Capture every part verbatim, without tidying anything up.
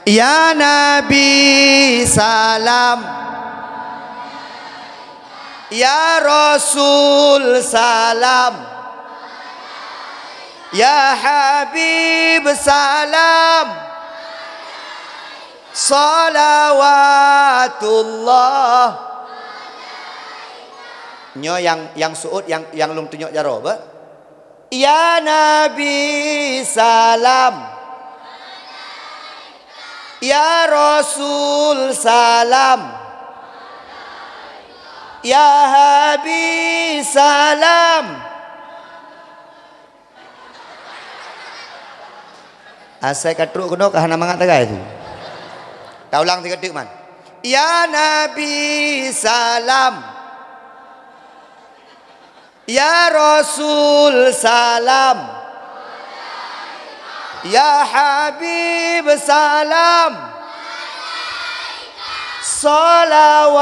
Ya Nabi salam, ya Rasul salam, ya Habib salam, salawatullah. Nyoe nyang, nyang seuôt, nyang, nyang lôn tunyok jaroe, beuh. Ya Nabi salam, ya Rasul salam, ya Habib salam. Asai ka trok keunoe ka hana mangat tagai tu. Taulang sigoe teuk man. Ya Nabi salam. Ya Rasul salam. Ya Habib salam. Salawatullah.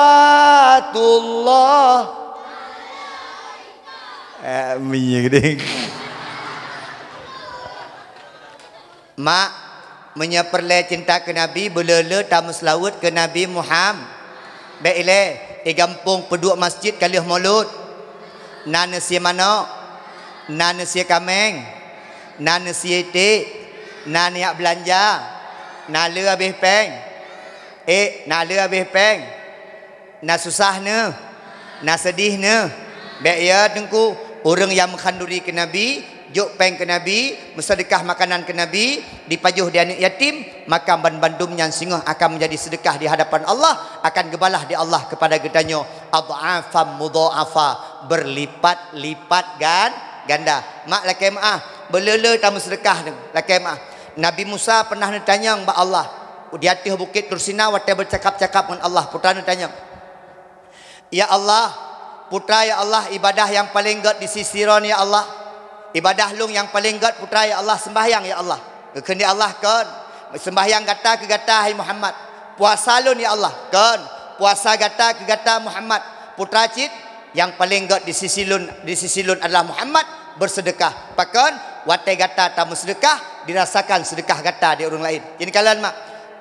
Eh, mi gede. Mak, meunyoe peureulée cinta keu Nabi, beuleu-leu tameuseulaweuet keu Nabi Muham-, bék ilée, i gampông peuduek masjid ka lheueh mulod. Na neusie manok, na neusie kaméng, na neusie iték, na neuyak beulanja, na le habéh péng. Eh, na le habéh péng. Na susah neuh, na seudeh neuh. Bék ya Teungku, ureuëng nyang meukhanduri keu Nabi, jok péng keu Nabi, meuseudeukah makanan keu Nabi, dipajoh di aneuëk yatim, maka banbandum nyan singoh akan menjadi seudeukah di hadapan Allah, akan geubalah di Allah kepada geutanyoe adhafam mudha'afa, berlipat-lipat gan-, ganda. Mak lakée meuáh, beuleu-leu tameuseudeukah neuh, lakée meuáh. Nabi Musa pernah neutanyong bak Allah, di ateueh bukét Tursina watée beucakap-cakap ngon Allah, putra neutanyong, "Ya Allah, putra ya Allah, ibadah nyang paleng gét di sisi Droen ya Allah. Ibadah lôn nyang paleng gét putra ya Allah, seumbahyang ya Allah." Geukheun di Allah, "Kon, seumbahyang gata keu gata hai Muhammad. Puasa lôn ya Allah, kon, puasa gata keu gata Muhammad. Putra cit, nyang paleng gét di sisi lôn, di sisi lôn adalah Muhammad, beuseudeukah. Pakon, watée gata tameuseudeukah, dirasakan seudeukah gata di ureuëng laén." Jadi kalon mak,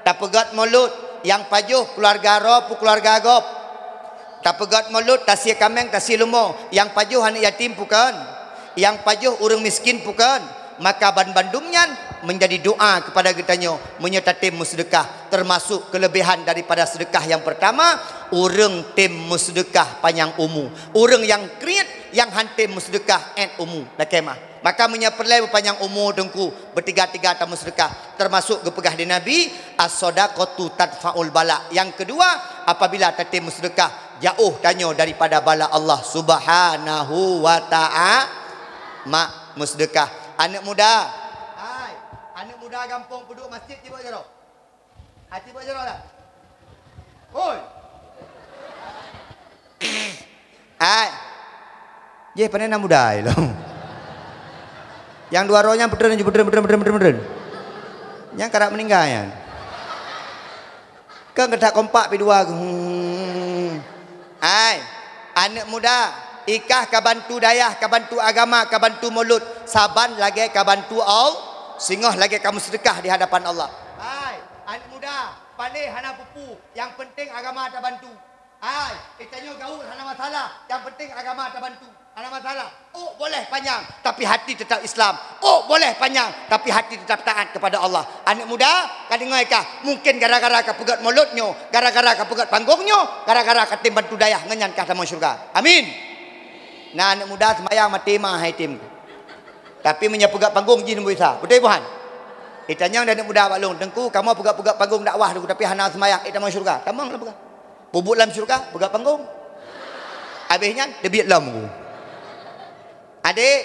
tapeugét mulod, nyang pajoh keuluwarga droe peu keuluwarga gob. Tapeugét mulod, tasie kaméng, tasie leumo, nyang pajoh aneuëk yatim peu kon, nyang pajoh ureuëng miskin peu kon, maka banbandum nyan menjadi doa kepada geutanyoe meunyoe tatem meuseudeukah, termasuk kelebihan daripada seudeukah nyang pertama, ureuëng tem meuseudeukah panyang umu. Ureuëng nyang kriet nyang han tem meuseudeukah ét umu, lakée meuáh. Maka meunyoe peureulée beupanyang umu Teungku, beutiga-tiga tameuseudeukah, termasuk geupeugah di Nabi, "As-shadaqatu tadfa'ul bala." Nyang keudua, apabila tatem meuseudeukah, jaoh tanyoe daripada bala Allah Subhanahu wa Ta'a-, mak meuseudeukah. Aneuëk muda, hai, aneuëk muda gampông peuduek masjid, cibok jaroe. Aci buat jalan dah. Oi. Hai. Jeh, pane na muda ai lom. Nyang dua roh nyan peutreun, peutreun, peutreun, peutreun, peutreun. Nyang karap meuninggai nyan. Kan geutak kompak pi dua. Hmm. Hai, aneuëk muda, ikah ka bantu dayah, ka bantu agama, ka bantu mulod, saban lagée ka bantu Allah, singoh lagée ka meuseudeukah di hadapan Allah. Hai, aneuëk muda, paleh hana peue-peue, nyang penting agama tabantu. Hai, geutanyoe gaul hana masalah, nyang penting agama tabantu. Hana masalah. Ôk boleh panyang, tapi hati tetap Islam. Ôk boleh panyang, tapi hati tetap taat kepada Allah. Aneuëk muda, ka deungoe kah? Mungken gara-gara ka peugét mulod nyoe, gara-gara ka peugét panggong nyoe, gara-gara ka tem bantu dayah, ngon nyan kah tamong syeuruga. Amin. Na aneuëk muda seumayang maté ma hai tem. Tapi meunyoe peugét panggong jih neumboi sa. Beutôi buhan? Itanyong aneuëk muda bak lôn, "Teungku, kamoe peugét-peugét panggong dakwah Teungku, tapi hana seumayang, eh tamong syeuruga." Tamong lah peugah. Peubuet lam syeuruga, peugét panggong. Habéh nyan, teubiet lom ku. Adék,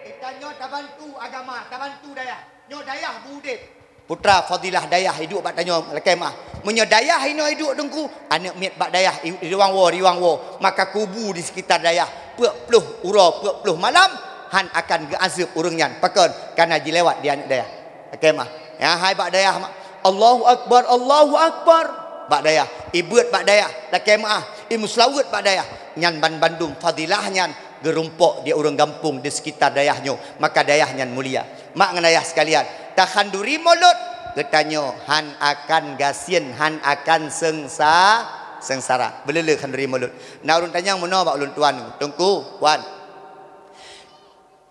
geutanyoe tabantu agama, tabantu dayah. Nyoe dayah beu udeb. Putra fadilah dayah iduek bak tanyoe lakée meuáh. Meunyoe dayah inoe iduek Teungku, aneuëk miet bak dayah i, riwang woe, riwang woe, maka kubu di sekitar dayah, peuet ploh uroe, peuet ploh malam, han akan geuazeueb ureuëng nyan. Pakon? Kana jilewat di aneuëk dayah. Lakée meuáh. Ya, hai bak dayah mak. Allahu Akbar, Allahu Akbar. Bak dayah. Ibeuet bak dayah. Lakée meuáh. Imeuseulaweuet bak dayah. Nyan banbandum fadilah nyan geurumpok di ureuëng gampông di sekitar dayah nyoe. Maka dayah nyan mulia. Mak ngon ayah sekalian, takhanduri mulod Geutanyoe han akan gasien, han akan seungsa-, seungsara. Beuleuleue khanduri mulod. Na ureuëng tanyong meunoe bak ulôn tuan, Teungku, Wan.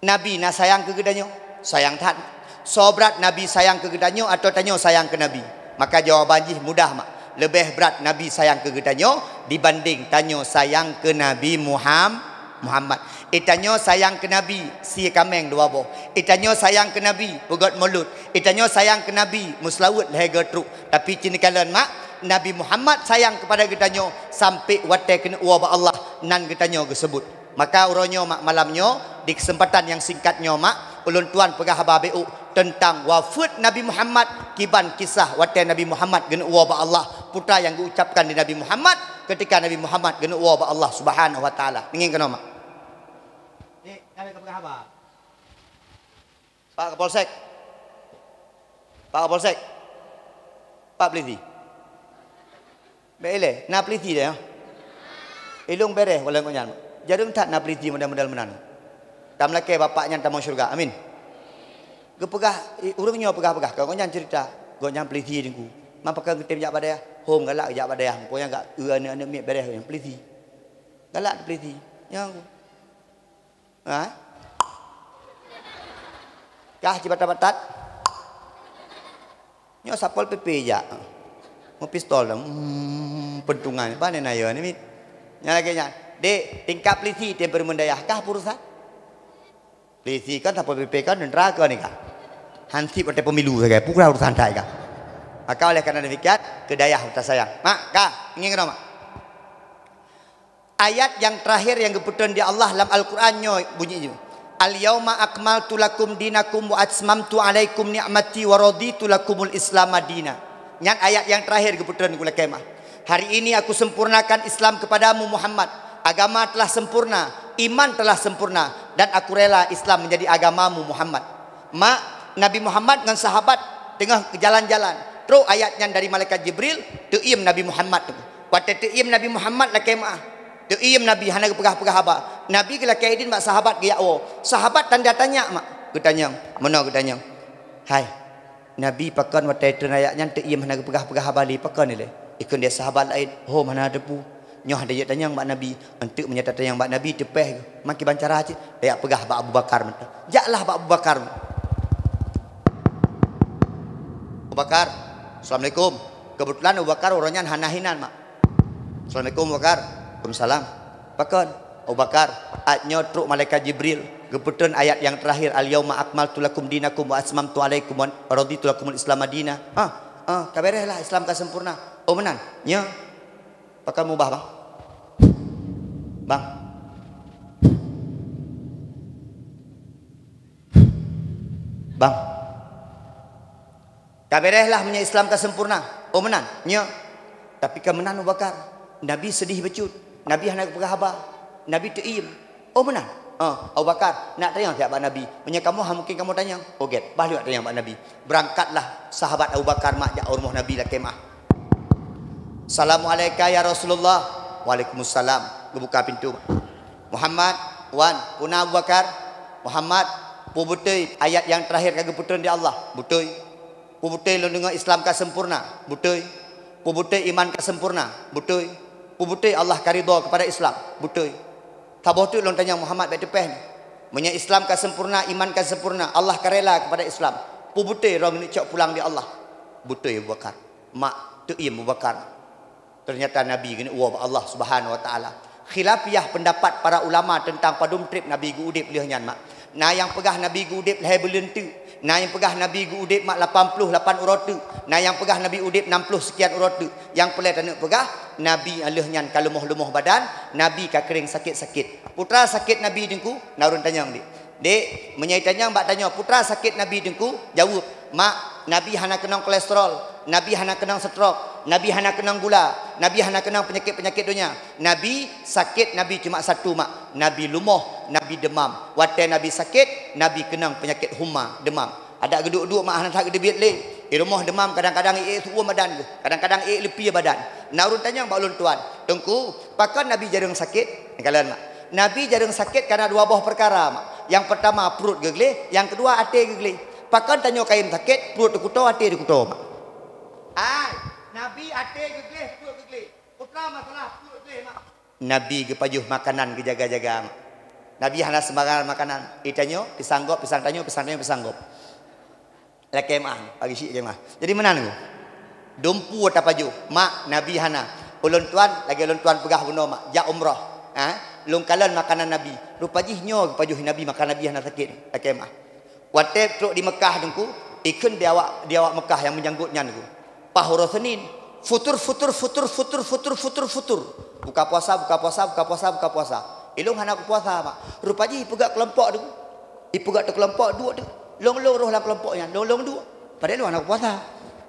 Nabi na sayang keu geutanyoe? Sayang that. Soe brat Nabi sayang keu geutanyoe atawa tanyoe sayang keu Nabi? Maka jawaban jih mudah mak. Leubeh brat Nabi sayang keu geutanyoe dibandeng tanyoe sayang keu Nabi Muham-, Muhammad. Itanyoe sayang keu Nabi sie kaméng dua boh. Itanyoe sayang keu Nabi peugét mulod. Itanyoe sayang keu Nabi meuseulaweuet lhée goe trok. Tapi cit neukalon mak, Nabi Muhammad sayang keupada geutanyoe sampoe watée keuneuk woe bak Allah nan geutanyoe geuseubut. Maka uroe nyoe mak malam nyoe, di keuseumpatan nyang singkat nyoe mak, ulôn tuan peugah haba béuk teuntang wafeuet Nabi Muhammad, kiban kisah watée Nabi Muhammad geuneuk woe bak Allah, peue nyang geuucapkan di Nabi Muhammad ketika Nabi Muhammad geuneuk woe bak Allah Subhanahu wa Taala. Ngieng keunoe mak. Dek, kami ka peugah haba. Pak Kapolsek. Pak Kapolsek. Pak Polisi. Bèk ilée, na polisi deh, ya. Ilong bereh walai ngon nyan. Jareueng that na polisi model-model meunan. Tameulakée bapak nyan tamong syeuruga. Amin. Geupeugah, i-, ureueng nyoe peugah-peugah, ka gobnyan ceurita, gobnyan polisi Teungku. Ma pakon geutem jak bak dayah? Hom galak jak bak dayah, muka nyan gak eu aneuk-aneuk miet bereh nyan polisi. Galak polisi. Nyan. Ha? Kah cibatat-batat? Nyoe Satpol P P jak. Meupistol dah. Hmm, peuntungan. Pane na yo ni mit. Nyan lagèe nyan. Dek, tingkat polisi temperamen dayah kah peue urusan? Polisi kan, Satpol P P kan, tentara kan ni kah. Hansip watèe pemilu sagai. Peue urusan that kah. Maka oleh karena demikian, keu dayah utak sayang. Mak, kah, ngieng keunoe mak. Ayat nyang teurakhir nyang geupeutrön di Allah lam Al-Qur'an nyoe bunyi jih, "Al-yauma akmaltu lakum dinakum wa atmamtu alaikum ni'mati wa raditu lakumul Islama dina." Nyan ayat nyang teurakhir geupeutrön keu lakèe mah. "Hari ini aku sempurnakan Islam kepadamu Muhammad. Agama telah sempurna, iman telah sempurna, dan aku rela Islam menjadi agamamu Muhammad." Mak, Nabi Muhammad ngon sahabat teungoh jalan-jalan. Trok ayat nyan dari malaikat Jibril, teuiem Nabi Muhammad tu. Watèe teuiem Nabi Muhammad lakèe meu'ah. Teuiem Nabi hana geupeugah-peugah haba. Nabi geulakèe idin bak sahabat geujak woe. Sahabat tanda tanya mak. Geutanyong, meunoe geutanyong. Hai, Nabi pakon watèe treun ayat nyan teuiem hana geupeugah-peugah haba lé, pakon ilèe? Ikheun lé sahabat laén, hom hana teupeu. Nyoe hana jeuet tanyong bak Nabi. Enteuk meunyoe tatanyong bak Nabi, teupèh geuh. Makiban cara cit, tajak peugah bak Abu Bakar mantong. Jaklah bak Abu Bakar. Abu Bakar, "Assalamualaikum." Keubeutulan Abu Bakar uroe nyan hana hinan mak. "Assalamualaikum Abu Bakar." "Waalaikumsalam." "Pakon?" "Abu Bakar, 'at nyoe trok malaikat Jibril geupeutrön ayat nyang teurakhir, 'Al-yauma akmaltu lakum dinakum wa atmamtu alaikum wa raditu lakumul Islama dina.'" "Ah, ah, ka bèrèh lah, Islam ka sempurna." "Oh meunan?" "Nyo." "Pakon mubah bang?" "Bang." "Bang, ka bèrèh lah meunyoe Islam ka sempurna." "Oh meunan?" "Nyo." "Tapi ka meunan Abu Bakar." Nabi seudeh bacut. Nabi hana geupeugah haba. Nabi teuiem. "Oh meunan?" "Oh, Abu Bakar, nak tanyong siat bak Nabi. Meunyoe kamoe han mungken kamoe tanyong." "Oh gèt, bah lôn tanyong bak Nabi." Beurangkatlah sahabat Abu Bakar mak jak u rumoh Nabi lakèe meu'ah. "Assalamualaika ya Rasulullah." "Waalaikumsalam." Geubuka pintoe. "Muhammad, wan, peue na Abu Bakar?" "Muhammad, peue beutôi ayat nyang teurakhir ka geupeutrön di Allah?" "Beutôi." "Peue beutôi lôn deungö Islam ka sempurna?" "Beutôi." "Peue beutôi iman ka sempurna?" "Beutôi." "Peue beutôi Allah ka ridha keupada Islam?" "Beutôi." "Saboh teuk lôn tanyong Muhammad bèk teupèh nyoe. Meunyoe Islam ka sempurna, iman ka sempurna, Allah ka rela keupada Islam, peue beutôi droeneuh cok pulang di Allah?" "Beutôi Abu Bakar." Mak, teuiem Abu Bakar. Ternyata Nabi keuneuk woe bak Allah Subhanahu wa Taala. Khilafiyah pendapat para ulama teuntang padum treb Nabi geuudeb lheueh nyan mak. Na nyang peugah Nabi geuudeb lhèe buleuen teuk, na nyang peugah Nabi geuudeb mak lapan ploh lapan uroe teuk, na nyang peugah Nabi udeb nam ploh sekian uroe teuk. Nyang peureulèe taneuk peugah, Nabi lheueh nyan ka leumoh-leumoh badan, Nabi ka keuréng sakét-sakét. Peue teuma sakét Nabi Teungku? Na ureueng tanyong dek. Dek, meunyoe tanyong bak tanyoe, peue teuma sakét Nabi Teungku? Jaweueb, mak, Nabi hana keunong kolesterol, Nabi hana keunong stroke, Nabi hana keunong gula, Nabi hana keunong peunyakét-peunyakét donya. Nabi sakét, Nabi cuma satu mak, Nabi leumoh, Nabi deumam. Watèe Nabi sakét, Nabi keunong peunyakét huma, deumam. Adak geuduek-duek mak hana that geuteubiet lé. Di rumoh deumam kadang-kadang ék su'uem badan geuh, kadang-kadang ék leupie badan. Na ureueng tanyong bak ulôn tuan, Teungku, pakon Nabi jareueng sakét? Kalon mak. Nabi jareueng sakét karena dua boh peukara mak. Nyang peurtama pruet geugleh, nyang keudua até geugleh. Pakon tanyoe kayém sakét, pruet teukuto, até teukuto mak. Ai, Nabi até geugleh, peuet geugleh. Peue masalah peuet gleh, mak? Nabi geupajoh makanan geujaga-jaga, mak. Nabi hana seumbarangan makanan. Itanyoe pisang gob, pisang tanyoe, pisang tanyoe, pisang gob. Lakée meu'ah, bagi syiek jeumaah. Jadi meunan nyoe. Dumpeue tapajoh, mak, Nabi hana. Ulôn tuan, lagée ulôn tuan peugah bunoe, mak, jak umroh. Ha? Lôn kalon makanan Nabi. Rupa jih nyoe geupajoh Nabi, maka Nabi hana sakét. Lakée meu'ah. Watée trok di Meukah Teungku, ikheun di awak, di awak Meukah nyang meujanggot nyan Teungku. Pahu roh Senin, futur, futur, futur, futur, futur, futur, futur. Buka puasa, buka puasa, buka puasa, buka puasa. Ilong hana kupuasa, mak. Rupa jih ipeugah keulompok Teungku. Ipeugah teukelompok duek Teungku. Long-long roh lam keulompok nyan, long-long duek. Padahai long hana kupuasa.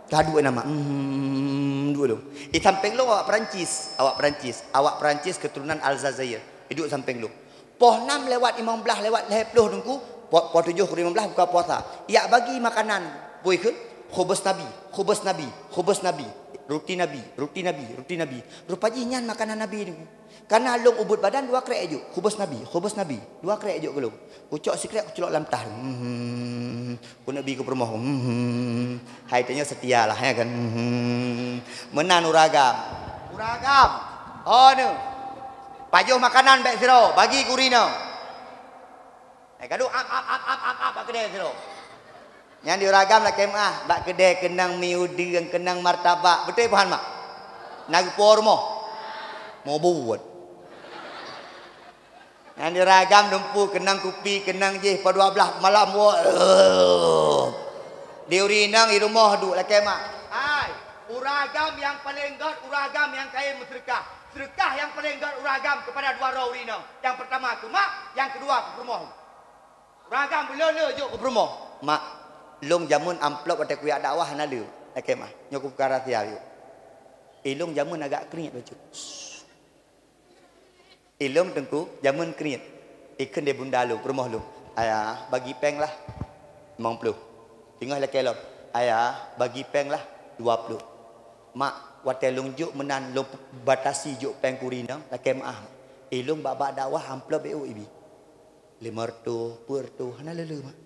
Ka duek nama, hmm, duek long. Di sampéng long awak Perancis, awak Perancis, awak Perancis keturunan Aljazair. Iduek sampéng long. Poh nam lewat limong blaih lewat lhée ploh Teungku, poh, poh tujoh keu limong blaih buka puasa. Yak bagi makanan, bui kheun, khubus Nabi, khubus Nabi, khubus Nabi, ruti Nabi, ruti Nabi, ruti Nabi. Rupa jih nyan makanan Nabi Teungku. Kana long ubit badan dua krek jok, khubus Nabi, khubus Nabi, dua krek jok keu long. Kucok sikrek kucelok lam tah. Hmm. Keuneuk bi keu peurumoh. Hmm. Hai tanyoe setia lah, ya kan? Hmm. Meunan uragam. Uragam. Oh, ni. Pajoh makanan bék sidroe, bagi keu ureueng inong. Eh, gaduh ap, ap, ap, ap, ap, ap, bak keudè sidroe. Nyan di uragam lakée meu'ah, bak keudè keunong mi udeueng, keunong martabak. Beutôi buhan mak? Na geupo rumoh. Mau buet. Nyang di uragam dumpeue keunong kupi, keunong jih, poh dua blaih malam, woe. Di ureueng inong di rumoh duek lakée mak. Hai, uragam nyang paleng gét, uragam nyang kayém meuseudeukah. Seudeukah nyang paleng gét uragam keupada dua droe ureueng inong. Nyang peurtama keu mak, nyang keudua keu peurumoh. Uragam beuleu-leu jok keu peurumoh. Mak, long jameun amplop watée kuyak dakwah hana le. Lakée mah, nyoe kubuka rahsia yuk. Ilong jameun agak kriet bacut. Ilong Teungku, jameun kriet. Ikheun di bunda lôn, peurumoh lôn. Ayah, bagi péng lah. Limong ploh. Teungoh lakée lom. Ayah, bagi péng lah. Dua ploh. Mak, watée lôn jok meunan, lôn batasi jok péng keu ureueng inong, lakée meu'ah. Ilong bak-bak dakwah amplop bék ibi. Limong reutôh, peuet reutôh, hana le-le, mak.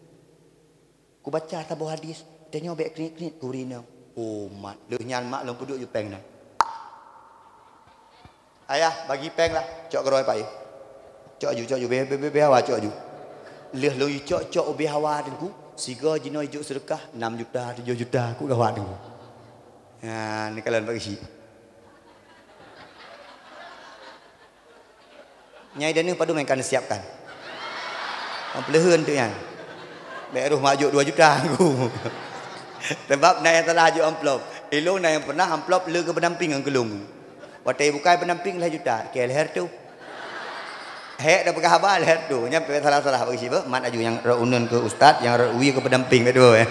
Kubaca saboh hadis, tanyoe bék kriet-kriet keu ureueng inong. Oh, mat. Lheueh nyan mak lôn peuduek ju péng nyan. Ayah, bagi péng lah. Cok keudroe pai. Cok ju, cok ju. Beh, beh, beh, beh hawa, cok ju. Lheueh lôn cok, cok ubé hawa Teungku. Sigoe jinoe ijok seudeukah enam juta, tujoh juta. Ku gawat Teungku. Nah, ni kalon bak geusyik. Nyai deuh padum nyang ka neusiapkan. Peuleuheuen tu nyan. Bék roh mak jok dua juta aku. Sebab na nyang salah jok amplop. Ilong na nyang pernah amplop le keu pendamping ngon keulong. Watée bukai pendamping lhée juta, keu leher tu. Hék dah peugah haba leher tu. Nyang peusalah-salah bagi siapa? Mat aju nyang rot uneun keu ustaz, nyang rot wie keu pendamping, betul, eh?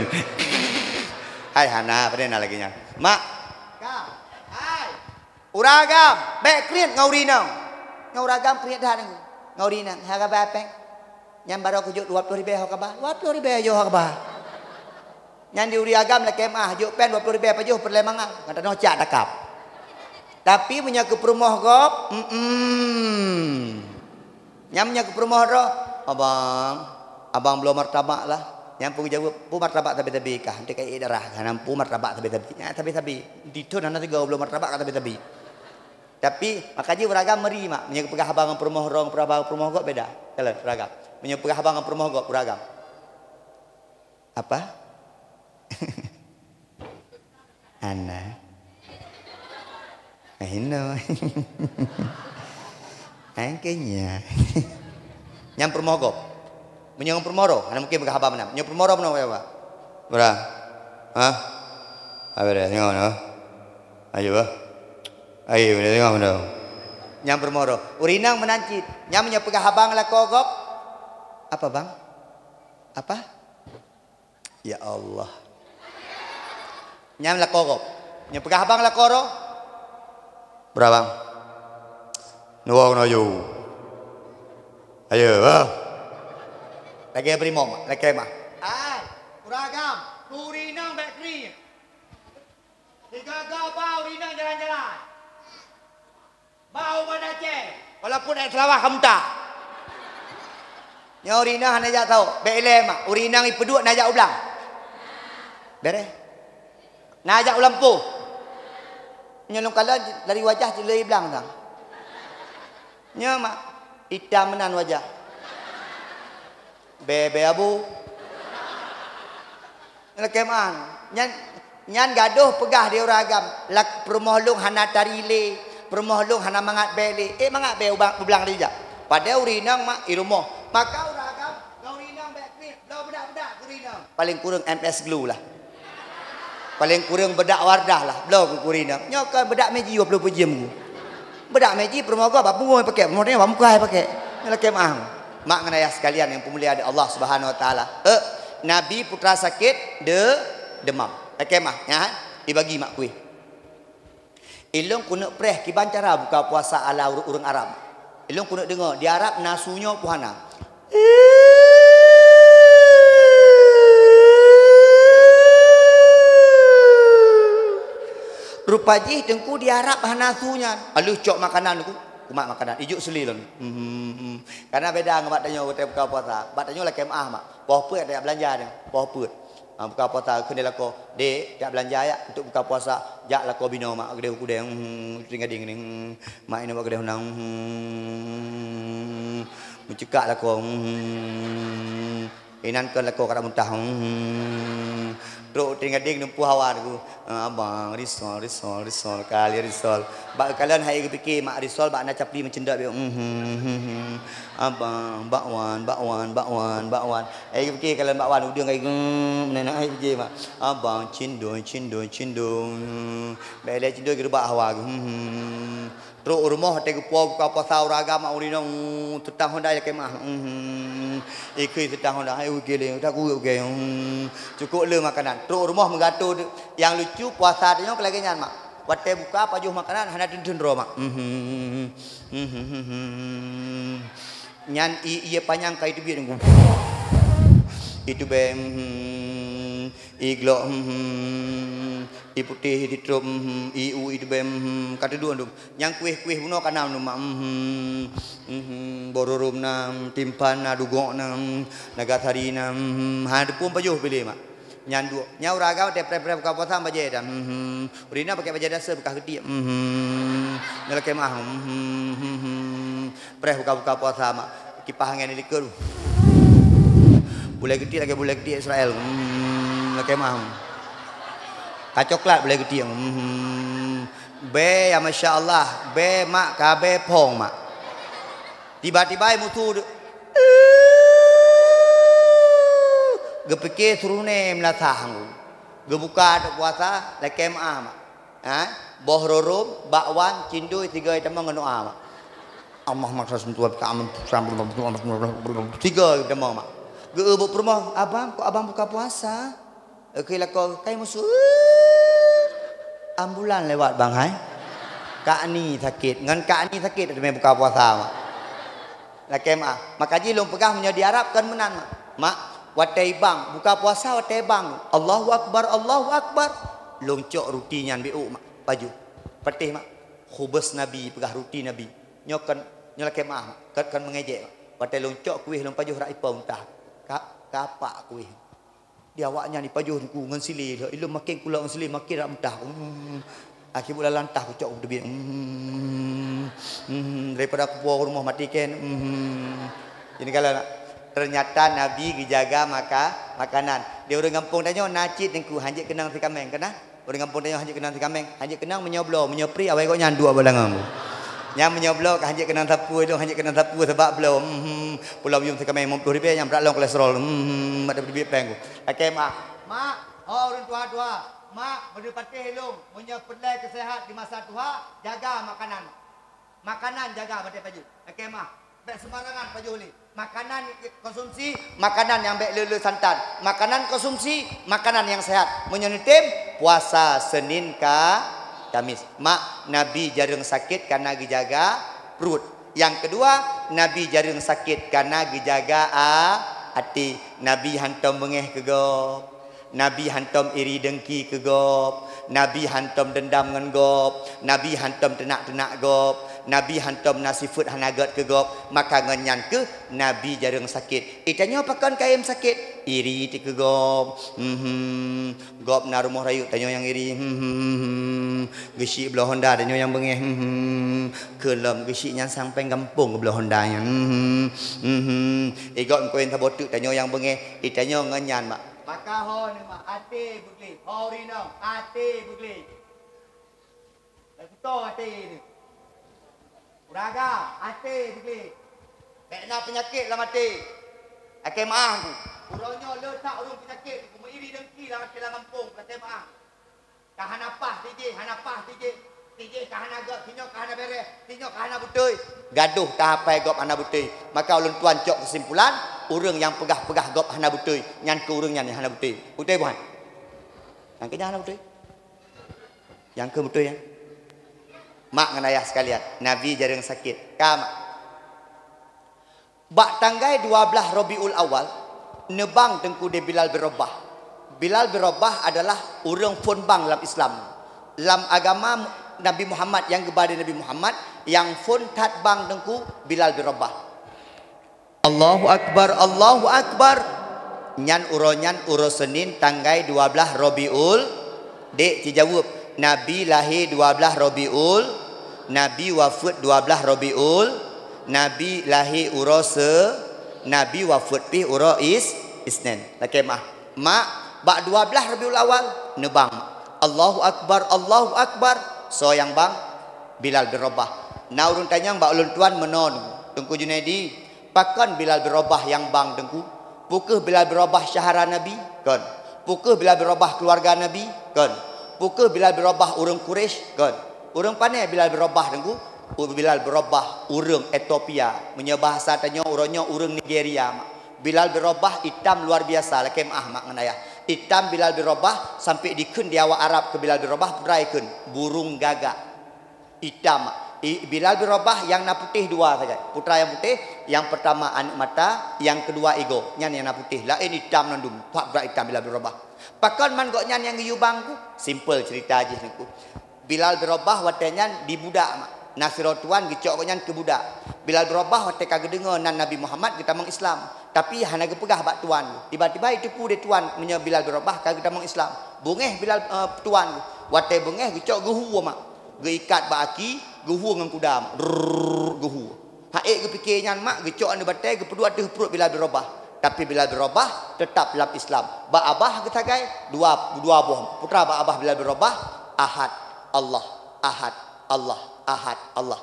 Hai hana, pada na lagi nyan. Mak. Ka. Hai. Uragam, bék kriet ngon ureueng inong. Ngon uragam kriet that ngon ureueng inong. Haba péng. Nyan barô kujok dua ploh ribée ho kaba. Dua ploh ribée jok ho kaba. Nyan di ureueng agam lakée meu'ah, jok péng dua ploh ribée pajoh peureulée mangat. Ngon tanoh cak takab. Tapi meunyoe keu peurumoh gob, mm-mm. Nyan meunyoe keu peurumoh droe, "Abang, abang bloe martabak lah." Nyan peue geujaweueb, "Peue martabak sabe-sabe kah? Nanti ka ié darah kah? Nyan peue martabak sabe-sabe?" Nyan sabe-sabe. Di thon hana sigoe bloe martabak ka sabe-sabe. Tapi, maka jih uragam meuri, mak. Meunyoe peugah haba ngon peurumoh droe, peugah haba ngon peurumoh gob beda. Kalon uragam. Meunyoe peugah haba ngon peurumoh gob, uragam. Apa? Hana. Hino. Angkanya. Nyan peurumoh gob. Meunyoe ngon peurumoh droe, hana mungken peugah haba meunan. Meunyoe peurumoh droe, meunan peugah haba. Bra. Hah? Apa dah tengok noh? Ayo bah. Ayo, dah tengok noh. Nyan peurumoh droe. Ureueng inong meunan cit. Nyan meunyoe peugah haba ngon lakoe gob. Apa, bang? Apa? Ya Allah. Nyan lakoe gob. Nyan peugah abang lakoe droe. Bra bang. Nuwong noju. Ayo, bah. Lagée beurimong, lagée mah. Ai, uragam, ureueng inong bék kriet. Sigoe-goe ba ureueng inong jalan-jalan. Bak u Banda Aceh, walaupun ék seulawah ka muta. Nyoe ureueng inong hana jak saho, bék ilée mak, ureueng inong ipeuduek na jak u blang. Beres. Na jak u lampôh. Nyoe lôn kalon dari wajah jilei blang sang. Nyoe mak, itam meunan wajah. Bèe-bèe abu. Lakèe meu'ah. Nyan, nyan gadôh peugah di ureueng agam, lak-, peurumoh lôn hana tari lé, peurumoh lôn hana mangat bèe lé. Eh, mangat bèe ubang, ublang rijak. Padahai ureueng inong mak i rumoh. Maka ureueng agam, ngon ureueng inong bèk kriet, bloe beudak-beudak keu ureueng inong. Paléng kureueng M S Glue lah. Paléng kureueng beudak Wardah lah, bloe keu ureueng inong. Nyoe kon beudak meji dua ploh peuet jeuem ku. Beudak meji peurumoh gob bak pungo pakai, peurumoh tanyoe bak muka pakai. Nyoe lakèe meu'ah. Mak ngon ayah sekalian nyang peumulia di Allah Subhanahu Wa Taala. Eh, Nabi putra sakét de-, demam. Lakèe meu'ah, nyan, ibagi mak kueh. Ilôn keuneuk preh kiban cara buka puasa ala ureueng, ureueng Arab. Ilôn keuneuk deungoe, di Arab na su nyoe peue hana. Rupa jih teungku di Arab hana su nyan. Aleuh cok makanan ku, kumat makanan. Ijok seuli lôn. Hmm, hmm. Karena beda ngon bak tanyoe watèe buka puasa. Bak tanyoe lakèe meu'ah mak. Poh peuet tajak beulanja nyan. Poh peuet. Ha, buka puasa kheun di lakoe. Dek, jak beulanja jak untuk buka puasa. Jak lakoe binoe mak keudéh u keudéh. Hmm, tinggai ding ding. Mak inong bak keudéh unang. Hmm. Meucukak lakoe. Hmm. Inan keu lakoe ka muntah. Hmm. Trok teuingat ding lumpoh awak tu. Ah, abang, risol, risol, risol, kali risol. Bak kalon hai geupike mak risol bak na capli meucendok biôh. Hmm, hmm, hmm, hmm. Abang, bakwan, bakwan, bakwan, bakwan. Hai geupike kalon bakwan udeueng hai geuh, nenek hai geupike mak. Abang, cindoi, cindoi, cindoi. Bèk lé cindoi geureubak hawa geuh. Hmm, hmm, hmm. Trok u rumoh watèe geupo buka puasa ureueng agam mak ureueng inong, uh, teutang honda lakèe meu'ah. Hmm. Ikheun teutang honda, hai ugé lé, tak kuweuet ugé. Hmm. Cukôp le makanan. Trok u rumoh meugato de-, nyang lucu puasa tanyoe keu lagèe nyan mak. Watèe buka pajoh makanan hana teun-teun droe mak. Hmm. Hmm. Nyan i-, ié panyang ka iteubiet nunggu. Itubèe, hmm, i glok, hmm, i putéh, i titrop, hmm, i u, itubèe, hmm, ka teuduek dum. Nyang kueh-kueh bunoe ka na dum, hmm, hmm, bororôm na, timphan na, dugok na, nagasari na, hmm, ha teupeue pajoh piléh mak. Nyan duek. Nyan ureueng agam watèe preh-preh buka puasa bajèe dan. Hmm, hmm. Ureueng inong pakai bajèe dasar beukah geutiek. Hmm, hmm. Nyan lakèe meu'ah. Hmm, hmm, hmm, hmm. Preh buka-buka puasa mak. Kipah angèn di likot. Bulèe geutiek lagèe bulèe geutiek Israel. Hmm, lakèe meu'ah. Ka coklat bulèe geutiek. Hmm. Bèe ya masya Allah. Bèe mak ka bèe phong mak. Tiba-tiba musu de-, geupike suruh nè meulasah. Geubuka teuk puasa, lakèe meu'ah mak. Ha? Boh rorôm, bakwan, cindoi, sigoe tamong ngon doa mak. Allahumma shalli wa sallim. Sigoe tamong mak. Geueu bak peurumoh, "Abang, kok abang buka puasa?" Oke, lakoe kai musu. Ambulan lewat bang hai. Kak Ni sakét, ngon Kak Ni sakét teumé buka puasa mak. Lakèe meu'ah. Maka jih lôn peugah meunyoe di Arab kon meunan mak. Mak, watèe bang, buka puasa watèe bang. Allahu Akbar, Allahu Akbar. Lôn cok ruti nyan biôk mak, pajoh. Patéh mak. Khubus Nabi peugah ruti Nabi. Nyoe kon, nyoe lakèe meu'ah mak. Kon, kon meungejek mak. Watèe lôn cok kueh lôn pajoh rak ipo muntah. Ka, kapak kueh. Di awaknyan ipajoh ku ngon silé, ilôn makin kulak ngon silé makin rak muntah. Hmm. Akhé buet lam lantah kucok kuteubiet. Hmm. Hmm. Daripada kupuwoe rumoh maté kèe. Hmm. Jadi kalau ternyata Nabi geujaga maka-, makanan. Di ureueng gampông tanyoe na cit teungku hanjeuet keunong sikameng, keunong? Ureueng gampông tanyoe hanjeuet keunong sikameng, hanjeuet keunong meunyoe bloe, meunyoe pri awai gobnyan duek bak langang. Nyan meunyoe bloe ka hanjeuet keunong sapeue, dong hanjeuet keunong sapeue sabab bloe. Hmm. Pulo yum sikameng limong ploh ribèe nyang brat lom kolesterol. Hmm. Mak teubiet pèng ku. Lakèe meu'ah. Mak, ho ureueng tuha-tuha. Mak, beudeuh patéh ilôn, meunyoe peureulèe keu seuhat di masa tuha, jaga makanan. Makanan jaga batèe pajoh. Lakèe meu'ah. Bèk seumbarangan pajoh lé. Makanan konsumsi, makanan nyang bèk le-le santan. Makanan konsumsi, makanan nyang seuhat. Meunyoe neutem, puasa Senin ka Kamis. Mak, Nabi jareueng sakét kareuna geujaga pruet. Nyang keudua, Nabi jareueng sakét kareuna geujaga a-, até. Nabi hantom beungèh keu gob. Nabi hantom iri deungki keu gob. Nabi hantom deundam ngon gob. Nabi hantom teunak-teunak gob. Nabi hantom na sifeuet hana gèt keu gob. Maka ngon nyan keuh Nabi jareueng sakét. Eh, tanyoe pakon kayém sakét? Iri ti keu gob. Hmm. Gob na rumoh rayeuk, tanyoe nyang iri. Hmm. Geusyik bloe honda tanyoe nyang beungéh. Hmm, hmm, hmm. Keu lom geusyik nyan sampéng gampông bloe honda nyan. Hmm, hmm, hmm. Igob meukawen saboh teuk tanyoe nyang beungéh. Itanyoe ngon nyan mak. Maka ho neuh mak até beugleh. Ho rinong até beugleh. Laju to até neuh. Uraga até beugleh. Bèk na peunyakét lam até. Lakèe meu'ah ku. Uroe nyoe le that ureueng peunyakét ku meuiri dengki lam até lam gampông. Lakèe meu'ah. Ka hana paih tijih, hana paih tijih. Tijih ka hana göt, sinyoe ka hana bèrèh, sinyoe ka hana beutôi. Gadoh tahapai gob hana beutôi. Maka ulôn tuan cok keusimpulan, ureueng nyang peugah-peugah gob hana beutôi, nyan keuh ureueng nyan nyang hana beutôi. Beutôi bukan? Nyang keuh nyang hana beutôi. Nyang keuh beutôi nyan. Mak ngon ayah sekalian, Nabi jareueng sakét. Ka mak. Bak tanggai dua blaih Rabiul Awal, neubang Teungku di Bilal bin Rabah. Bilal bin Rabah adalah ureueng phôn bang lam Islam. Lam agama Nabi Muhammad nyang geuba di Nabi Muhammad, nyang phôn that bang Teungku Bilal bin Rabah. Allahu Akbar, Allahu Akbar. Nyan uroe nyan uroe Senin tanggai dua blaih Rabiul Dék, ci jaweueb, Nabi lahé dua blaih Rabiul, Nabi wafeuet dua blaih Rabiul, Nabi lahé uroe Se-, Nabi wafeuet pih uroe Is-, Isnin. Lakèe meu'ah. Mak, bak dua blaih Rabiul Awal, neubang. Allahu Akbar, Allahu Akbar. Soe nyang bang? Bilal bin Rabah. Na ureueng tanyong bak ulôn tuan meunoe, Teungku Junaidi, Pakon Bilal bin Rabah nyang bang Teungku? Peu kheueh Bilal bin Rabah syedara Nabi? Kon. Peu kheueh Bilal bin Rabah keuluwarga Nabi? Kon. Peu kheueh Bilal bin Rabah ureueng Quraisy? Kon. Ureueng pané Bilal bin Rabah Teungku? Bilal bin Rabah ureueng Ethiopia. Meunyoe bahasa tanyoe uroe nyoe ureueng Nigeria mak. Bilal bin Rabah itam luar biasa, lakèe meu'ah mak ngon ayah. Itam Bilal bin Rabah sampai dikheun di awak Arab keu Bilal bin Rabah, peue ikheun? Burung gagak. Itam. I-, Bilal bin Rabah nyang na putéh dua sagai. Putra nyang putéh, nyang peurtama aneuk mata, nyang keudua igoe. Nyan nyang na putéh. Laén itam mandum. That brat itam Bilal bin Rabah. Pakon man gobnyan nyang geuyue bang Teungku? Simpel cerita jih Teungku. Bilal bin Rabah watèe nyan di budak mak. Na sidroe tuan geucok gobnyan keu budak. Bilal bin Rabah watèe ka geudeungoe nan Nabi Muhammad geutamong Islam, tapi hana geupeugah bak tuan. Tiba-tiba iteupeue lé tuan meunyoe Bilal bin Rabah ka geutamong Islam. Beungèh Bilal, eh, tuan. Watèe beungèh geucok geuhue mak. Geuikat bak aki, geuhue ngon kuda, drrrr, geuhue. Hana ék geupike nyan mak, geucok aneuk batèe, geupeuduek ateueh pruet Bilal bin Rabah. Tapi Bilal bin Rabah teutap lam Islam. Bak babah geusagai, dua, dua boh putra bak babah Bilal bin Rabah, Ahad, Allah, Ahad, Allah, Ahad, Allah.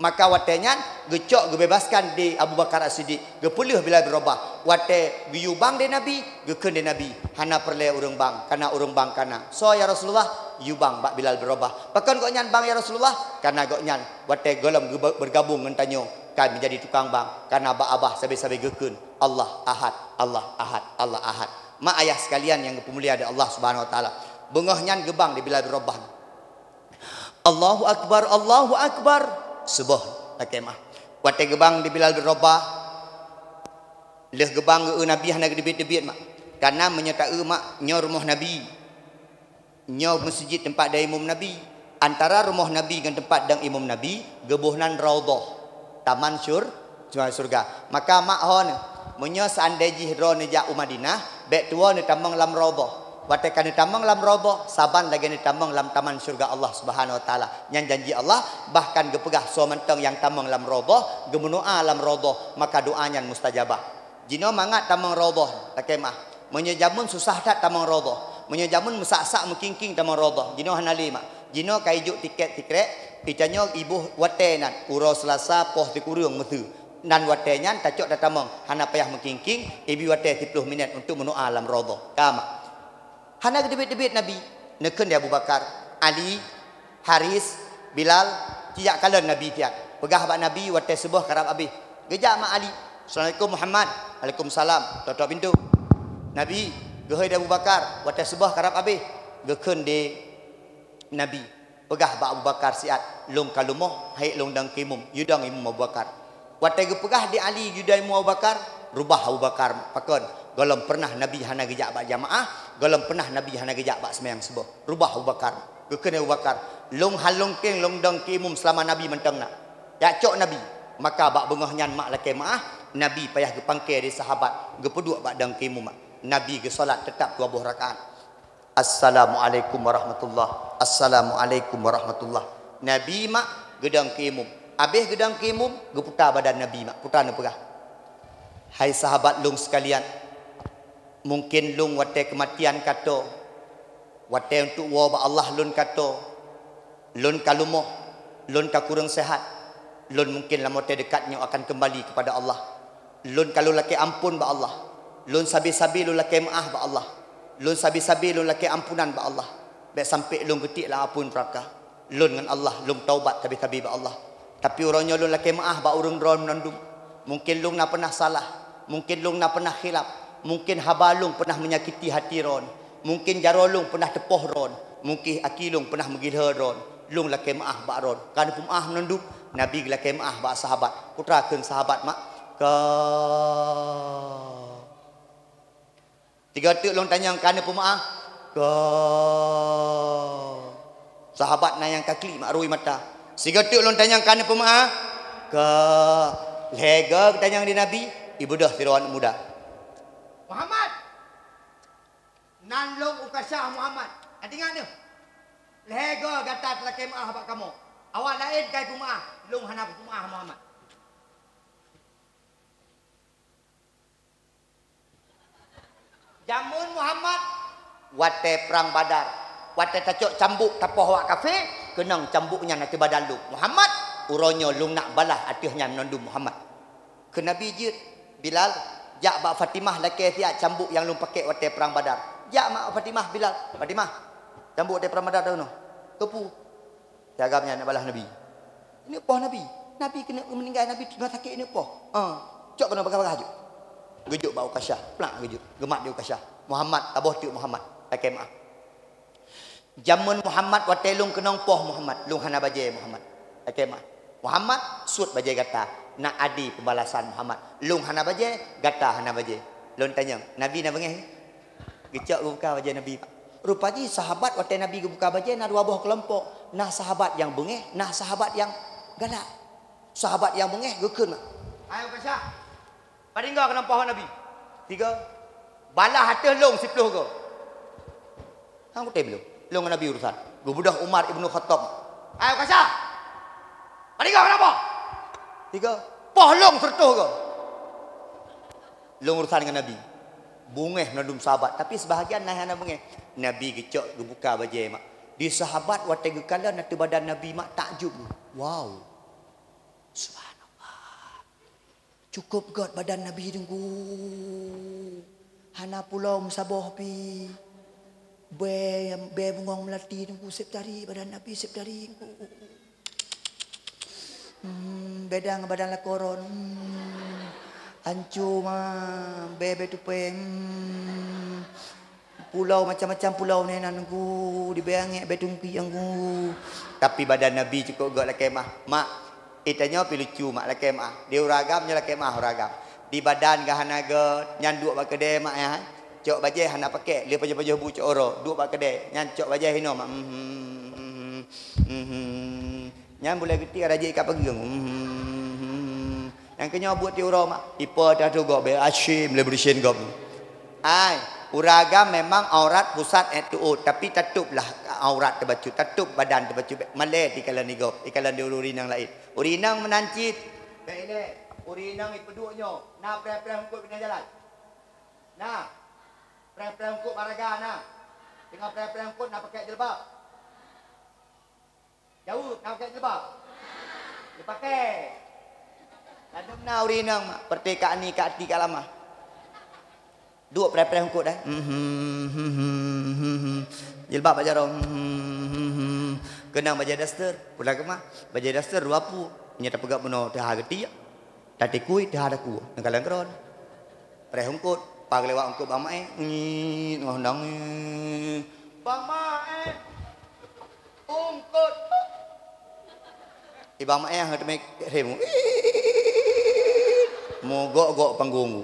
Maka watèe nyan, geucok geubebaskan di Abu Bakar As-Siddiq. Geupeulheueh Bilal bin Rabah. Watèe geuyue bang di Nabi, geukheun di Nabi, "Hana peureulèe ureueng bang, kana ureueng bang kana." "Soe ya Rasulullah?" "Yue bang bak Bilal bin Rabah." "Pakon gobnyan bang ya Rasulullah?" "Kana gobnyan watèe gohlom geube-, beugabong ngon tanyoe, ka meujadi tukang bang, kana bak babah sabe-sabe geukheun, 'Allah Ahad, Allah Ahad, Allah Ahad.'" Mak ayah sekalian nyang geupeumulia di Allah Subhanahu wa Taala, beungoh nyan geubang di Bilal bin Rabah. Allahu Akbar, Allahu Akbar. Suboh, lakèe meu'ah. Watèe geubang di Bilal bin Rabah, lheueh geubang geu-eu Nabi hana geuteubiet-teubiet mak. Kana meunyoe ta-eu mak, nyoe rumoh Nabi. Nyoe meuseujid teumpat dayue imum Nabi. Antara rumoh Nabi ngon teumpat dong imum Nabi, geuboh nan Raudhah. Taman syur-, syurga. Maka mak ho neuh, meunyoe seandai jih droeneuh jak u Madinah, bèk tuwoe neutamong lam Raudhah. Watèe ka neutamong lam Raudhah, saban lagèe neutamong lam taman syurga Allah Subhanahu wa Taala. Nyan janji Allah, bahkan geupeugah soe mantong nyang tamong lam Raudhah, geumeudoa lam Raudhah, maka doa nyan mustajabah. Jinoe mangat tamong Raudhah, lakèe meu'ah. Meunyoe jameun susah that tamong Raudhah. Meunyoe jameun meusak-sak meukingking tamong Raudhah. Jinoe hana lé mak. Jinoe ka ijok tiket sikrek, itanyoe iboh watèe nan, uroe Seulasa poh sikureueng meuseue. Nan watèe nyan tacok tatamong, hana payah meukingking, ibi watèe siplôh minèt untuk meudoa lam Raudhah. Ka mak. Hana geuteubiet-teubiet Nabi. Neukheun di Abu Bakar, Ali, Haris, Bilal, ci jak kalon Nabi siat. Peugah bak Nabi watèe suboh karab abéh. Geujak mak Ali. "Assalamualaikum Muhammad." "Waalaikumsalam." Totok pintoe. Nabi, geuhôi di Abu Bakar, watèe suboh karab abéh. Geukheun di Nabi, peugah bak Abu Bakar siat, "Lôn ka leumoh, han ék lôn dong keu imum, yue dong imum Abu Bakar." Watèe geupeugah di Ali yue dong imum Abu Bakar, rubah Abu Bakar. Pakon? Gohlom pernah Nabi hana geujak bak jamaah, gohlom pernah Nabi hana geujak bak seumayang suboh. Rubah Abu Bakar. Geukheun Abu Bakar, "Lôn han lôn keng lôn dong keu imum seulama Nabi mantong na. Jak cok Nabi." Maka bak beungoh nyan mak lakèe meu'ah, Nabi payah geupangkée di sahabat, geupeuduek bak dong keu imum mak. Nabi geusolat teutap dua boh rakaat. Assalamualaikum warahmatullah. Assalamualaikum warahmatullah. Nabi mak geudong keu imum. Abéh geudong keu imum, geuputa badan Nabi mak. Puta neupeugah, "Hai sahabat lôn seukalian, mungken lôn watée keumatian ka toe, watée untuk woe bak Allah lôn ka toe, lôn ka lumoh, lôn ka kureueng seuhat, lôn mungken lam watée deukat nyoe akan keumbali keupada Allah. Lôn ka lôn lakée amphon bak Allah. Lôn sabe-sabe lôn lakée meuáh bak Allah. Lôn sabe-sabe lôn lakée ampunan bak Allah. Bék sampoe lôn geutiek lam apui neuraka. Lôn ngon Allah lôn taubat sabe-sabe bak Allah. Tapi uroe nyoe lôn lakée meuáh bak ureuëng droe meunandum. Mungken lôn na peunah salah. Mungken lôn na peunah khilaf. Mungken haba lôn peunah meunyakiti hati droe. Mungken jaroe lôn peunah teupoh droe. Mungken aki lôn peunah meugihlé droe. Lôn lakée meuáh bak droe." Ka neupeumeuáh meunandum, Nabi geulakée meuáh bak sahabat. Putra kheun sahabat mak, "Ka." "Sigoe teuk lôn tanyong, ka neupeumeuáh?" "Ka." Sahabat na nyang ka klik mak rui mata. "Sigoe teuk lôn tanyong, ka neupeumeuáh?" "Ka." Lhée goe geutanyong di Nabi, ibeudôh sidroe aneuëk muda. "Muhammad! Nan lôn Ukasyah Muhammad. Ka teuingat neuh? Lhée goe gata teulakée meuáh bak kamoe. Awak laén ka ipeumeuáh, lôn hana kupeumeuáh Muhammad." Jameun Muhammad, watée prang Badar, watée tacok cambuk tapoh awak kafé, keunong cambuk nyan ateueh badan lôn. Muhammad, uroe nyoe lôn nak balaih ateueh nyan meunandum Muhammad. Keu Nabi jeuet, "Bilal, jak bak Fatimah lakée siat cambuk nyang lôn pakék watée prang Badar." Jak mak Fatimah, "Bilal, Fatimah, cambuk watée prang Badar teunoh." "Keupeue?" "Siagam nyan nak balaih Nabi. Ineuk poh Nabi. Nabi keuneuk meuninggai, Nabi teuma sakét ineuk poh. Ah, cok keunoe bagah-bagah jok." Geujok bak Ukasyah, plak geujok. Geumat di Ukasyah. "Muhammad, taboh teuk Muhammad. Lakée meuáh." Jameun Muhammad watée lôn keunong poh Muhammad, lôn hana bajée Muhammad. Lakée meuáh. "Muhammad, suet bajée gata. Nak adi peubalasan Muhammad. Lôn hana bajée, gata hana bajée." Lôn tanyong, "Nabi na beungéh?" Geucok geubuka bajée Nabi. Rupa jih sahabat watée Nabi geubuka bajée na dua boh keulompok. Na sahabat nyang beungéh, na sahabat nyang galak. Sahabat nyang beungéh geukheun mak, "Hai Ukasyah, padum goe keunong poh Nabi?" "Tiga." "Balaih ateueh lôn siploh goe." "Hang kutem lôn, lôn ngon Nabi urusan." Geubeudôh Umar Ibnu Khattab. "Hai Ukasyah, padum goe keunong poh?" "Tiga." "Poh lôn seureutôh goe." Lôn urusan ngon Nabi. Beungéh meunandum sahabat, tapi seubahagian na hana beungéh. Nabi geucok geubuka bajée mak. Di sahabat watée geukalon ateueh badan Nabi mak takjub. Wow. Subhanallah. Cukôp gét badan Nabi teungku. Hana pulo meusaboh pi. Bée, bée bungong meulati teungku sép tari badan Nabi sép tari teungku. Hmm, beda ngon badan lakoe droe. Hmm. Anco ma, bée-bée tupée. Hmm. Pulo macam-macam pulo nyan nan teungku, di bée angék bée tungki teungku. Tapi badan Nabi cukôp gét lakée meuáh. Mak, ita nyoe pi lucu mak lakée meuáh. Di ureuëng agam nyoe lakée meuáh ureuëng agam. Di badan gét hana gét, nyan duek bak keudée mak ya. Cok bajée hana pakék, lé pajoh-pajoh bu cok uroe, duek bak keudée. Nyan cok bajée hinoe mak. Mhm, mhm, mhm. Nyan bulée geuti rajin ikat pageue. Hmm. Nyang keunyoe buet ti uroe mak, ipo teuh gob, bée asyik meulée beureusien gob. Ai, ureuëng agam memang aurat pusat eh tuot, tapi tatuplah aurat teubacut, tatup badan teubacut. Malée di kalon di gob, di kalon di ureuëng inong laén. Ureuëng inong meunan cit. Bée ilée, ureuëng inong ipeuduek nyoe, na preh-preh eungkôt binéh jalan. Na, preh-preh eungkôt baraga na. Teungoh preh-preh eungkôt na pakék jilbab. Jaweueb, na pakék jilbab? Dipakék. Ladôm na ureuëng inong mak, peureté kak ni, kak ti, kak lamah. Duek preh-preh eungkôt eh. Jilbab bak jaroe. Keunong bajée daster. Pulang keumah, bajée daster dua pu. Nyoe tapeugah bunoe teuha geuti. Tatikui teuha takue, neukalon keudroe. Preh eungkôt, paglewat eungkôt Bang Maé, ngiet ngon nangis. "Bang Maé, eungkôt!" Di Bang Maé hana teumé rhem. Mogok-gok panggong.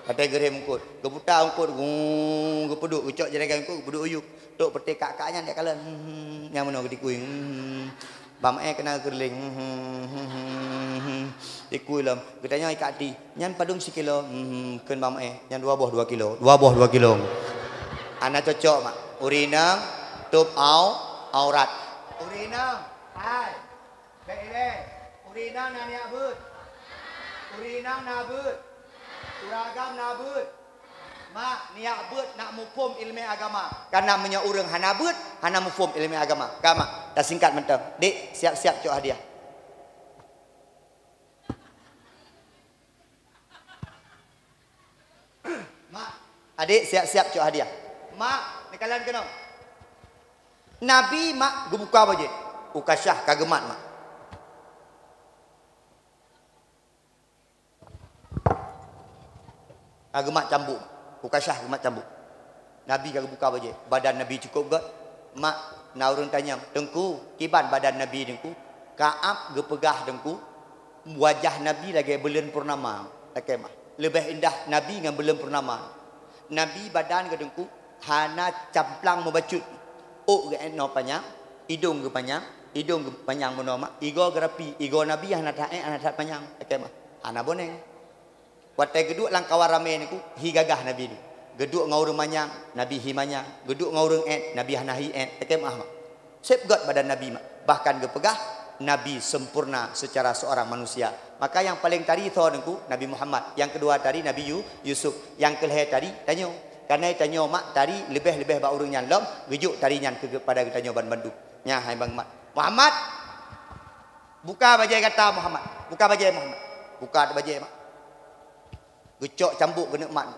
Watée geurhem eungkôt, geuputa eungkôt, gung, geupeuduek, geucok jeuregan eungkôt, geupeuduek u yup. Trok peureté kak-kak nyan jak kalon. Hmm, nyang meunoe geutikui. Hmm. Bang Maé keunan geukeureuleng. Hmm, hmm, hmm, hmm, hmm. Tikui lom. Geutanyong i kak ti, "Nyan padum sikilo?" Hmm, kheun Bang Maé, "Nyan dua boh dua kilo." Dua boh dua kilo. Hana cocok mak. Ureueng inong tôb au-, aurat. Ureueng inong, hai. Bèk ilèe. Ureueng inong na neujak beuet. Ureueng inong na beuet. Ureueng agam na beuet. Mak, neujak beuet nak muphom ileumèe agama. Kareuna meunyoe ureueng hana beuet, hana muphom ileumèe agama. Ka, Mak, tasingkat mantong. Dek, siap-siap cok hadiah. Mak, adek siap-siap cok hadiah. Mak, neukalon keunoe. Nabi, Mak, geubuka bajèe. Ukasyah ka geumat, Mak. Ka geumat cambuk, Mak. Ukasyah geumat cambuk. Nabi ka geubuka bajèe. Badan Nabi cukôp gèt. Mak, na ureueng tanyong, "Teungku, kiban badan Nabi, Teungku?" Ka'ab geupeugah, Teungku, wajah Nabi lagèe buleuen purnama, lakèe meu'ah. Leubeh indah Nabi ngon buleuen purnama. Nabi badan geuh, Teungku, hana camplang meubacut. Ôk geuh èt noe panyang, idông geuh panyang, idông geuh panyang meunoe, Mak. Igoe geurapi, igoe Nabi hana that èt, hana that panyang, lakèe meu'ah. Hana boneng. Watèe geuduek lam kawan ramè, Teungku, hi gagah Nabi nyoe. Geuduek ngon ureueng manyang, Nabi hi manyang. Geuduek ngon ureueng èt, Nabi hana hi èt. Lakèe meu'ah, Mak. Sép gèt badan Nabi, Mak. Bahkan geupeugah, Nabi sempurna secara seorang manusia. Maka nyang paleng tari soe, Teungku? Nabi Muhammad. Nyang keudua tari Nabi Yu-, Yusuf. Nyang keulhèe tari tanyoe. Kareuna tanyoe, Mak, tari leubeh-leubeh bak ureueng nyan lom, geujok tari nyan keu, keupada geutanyoe banmandum. Nyan hai bangat. Muhammad! Buka bajèe gata, Muhammad. Buka bajèe, Muhammad. Buka bajèe, Mak. Geucok cambuk geuneuk mat.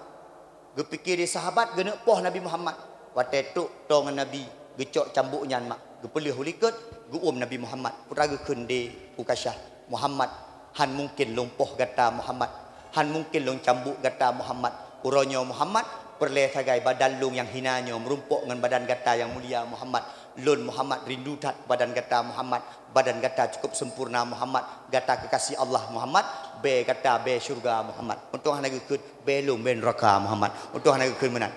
Geupike di sahabat geuneuk poh Nabi Muhammad. Watèe trôk toe ngon Nabi, geucok cambuk nyan, Mak. Geupeuleueh u likôt, geuuem Nabi Muhammad. Putra geukheun di Ukasyah, "Muhammad, han mungken lôn poh gata, Muhammad. Han mungken lôn cambuk gata, Muhammad. Uroe nyoe, Muhammad, peureulèe sagai badan lôn nyang hina nyoe meurumpok ngon badan gata nyang mulia, Muhammad. Lôn, Muhammad, rindu that badan gata, Muhammad. Badan gata cukôp sempurna, Muhammad. Gata keukaséh Allah, Muhammad. Bèe gata bèe syeuruga, Muhammad." Untông hana geukheun, "Bèe lôn bèe neuraka, Muhammad." Untông hana geukheun meunan.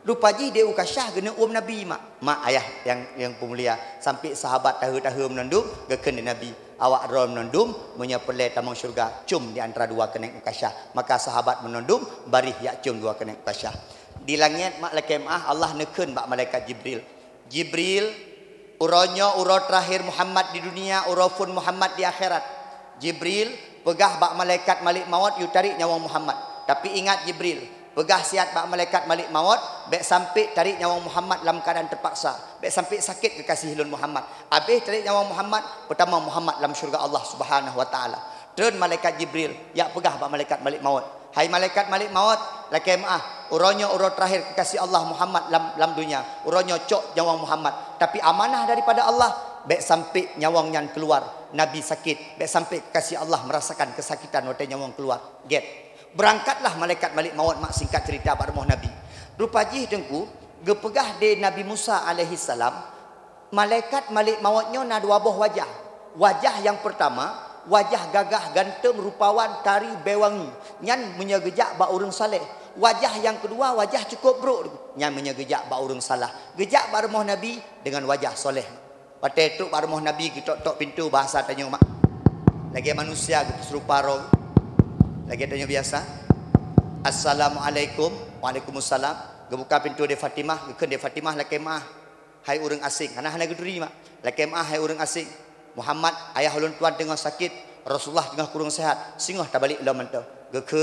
Rupa jih di Ukasyah geuneuk uem Nabi, Mak. Mak, ayah nyang, nyang peumulia, sampoe sahabat tahe-tahe meunandum, geukheun di Nabi, "Awak droe meunandum, meunyoe peureulèe tamong syeuruga, com di antara dua keuneuk Ukasyah." Maka sahabat meunandum, bareh jak com dua keuneuk Ukasyah. Di langèt, Mak, lakèe meu'ah, Allah neukheun bak malaikat Jibril, "Jibril, uroe nyoe uroe teurakhir Muhammad di dunia, uroe phon Muhammad di akhirat. Jibril, peugah bak malaikat Malik Maut yue tarék nyawöng Muhammad. Tapi ingat, Jibril, peugah siat bak malaikat Malik Maut, bèk sampoe tarék nyawöng Muhammad lam keuadaan teupaksa. Bèk sampoe sakét keukaséh lôn, Muhammad. Abéh tarék nyawöng Muhammad, peutamong Muhammad lam syeuruga Allah Subhanahu wa Taala." Treun malaikat Jibril, jak peugah bak malaikat Malik Maut, "Hai malaikat Malik Maut, lakèe meu'ah, uroe nyoe uroe teurakhir keukaséh Allah Muhammad lam, lam dunia. Uroe nyoe cok nyawöng Muhammad. Tapi amanah daripada Allah, bèk sampoe nyawöng nyan keuluar. Nabi sakét, bèk sampoe keukaséh Allah meurasakan keusakitan watèe nyawöng keuluar." Gèt. Beurangkatlah malaikat Malik Maut, Mak, singkat ceurita, bak rumoh Nabi. Rupa jih, Teungku, geupeugah di Nabi Musa alaihissalam, malaikat Malik Maut nyoe na dua boh wajah. Wajah nyang peurtama, wajah gagah, ganteng, rupawan, tari, bèe wangi. Nyan meunyoe geujak bak ureueng saleh. Wajah nyang keudua, wajah cukôp brôk. Nyan meunyoe geujak bak ureueng salah. Geujak bak rumoh Nabi deungon wajah soleh. Watèe trôk bak rumoh Nabi, geutok-tok pintoe, bahasa tanyoe, Mak. Lagèe manusia geupeuserupa droe. Lagèe tanyoe biasa. "Assalamualaikum." "Waalaikumsalam." Geubuka pintoe di Fatimah, geukheun di Fatimah, "Lakèe meu'ah, hai ureueng aséng." Hana, hana geuturi, Mak. "Lakèe meu'ah, hai ureueng aséng. Muhammad, ayah ulôn tuan teungoh sakét, Rasulullah teungoh kureueng seuhat, singoh tabalek lom mantong." Geukheun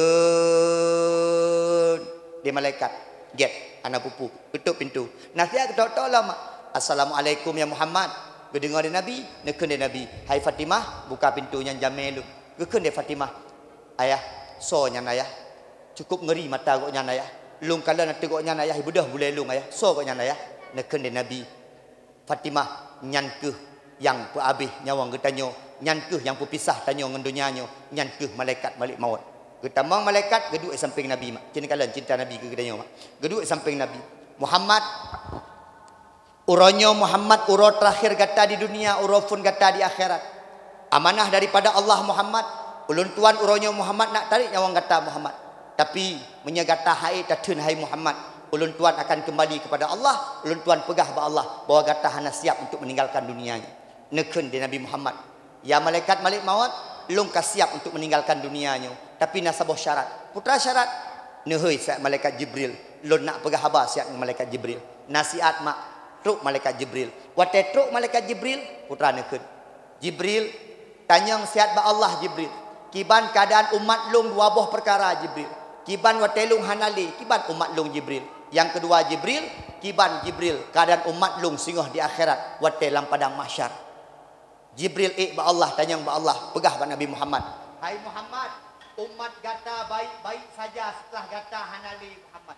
di malaikat. Gèt, hana peue-peue. Geutôp pintoe. Na siat geutok-tok lom, Mak. "Assalamualaikum ya Muhammad." Geudeungö di Nabi, neukheun di Nabi, "Hai Fatimah, buka pintoe nyan jamèe lôn." Geukheun di Fatimah, "Ayah, soe nyan, Ayah? Cukôp ngeuri mata gobnyan, Ayah. Lôn kalon ateueh gobnyan, Ayah, beudôh bulèe lôn, Ayah. Soe gobnyan, Ayah?" Neukheun di Nabi, "Fatimah, nyan kheueh nyang peuabéh nyawöng geutanyoe, nyan kheueh nyang peupisah tanyoe ngon donya nyoe, nyan kheueh malaikat Malik Maut." Geutamong malaikat, geuduek sampéng Nabi, Mak. Ci neukalon cinta Nabi keu geutanyoe, Mak. Geuduek sampéng Nabi. "Muhammad, uroe nyoe Muhammad uroe teurakhir gata di dunia, uroe phon gata di akhirat. Amanah daripada Allah, Muhammad. Ulôn tuan uroe nyoe Muhammad nak tarek nyawöng gata, Muhammad. Tapi, meunyoe gata han ék tatheun, hai Muhammad, ulôn tuan akan keumbali keupada Allah, ulôn tuan peugah bak Allah bahwa gata hana siap untuk meninggalkan dunia nyoe." Neukheun di Nabi Muhammad, "Ya malaikat Malik Maut, lôn ka siap untuk meninggalkan dunia nyoe, tapi na saboh syarat." "Peue teuma syarat?" Neuhôi sa malaikat Jibril, Lôn nak peugah haba siat ngon malaikat Jibril. Nasihat mak, trok malaikat Jibril. Watée trok malaikat Jibril, putra neukheun, "Jibril, tanyong siat bak Allah, Jibril. Kiban keuadaan umat lôn dua boh peukara, Jibril. Kiban watée lôn hana lé, kiban umat lôn, Jibril. Nyang keudua, Jibril, kiban, Jibril, keuadaan umat lôn singoh di akhirat, watée lam padang mahsyar." Jibril ék bak Allah, tanyong bak Allah, peugah bak Nabi Muhammad, "Hai Muhammad, umat gata baik-baik saja, seuteulah gata hana lé, Muhammad."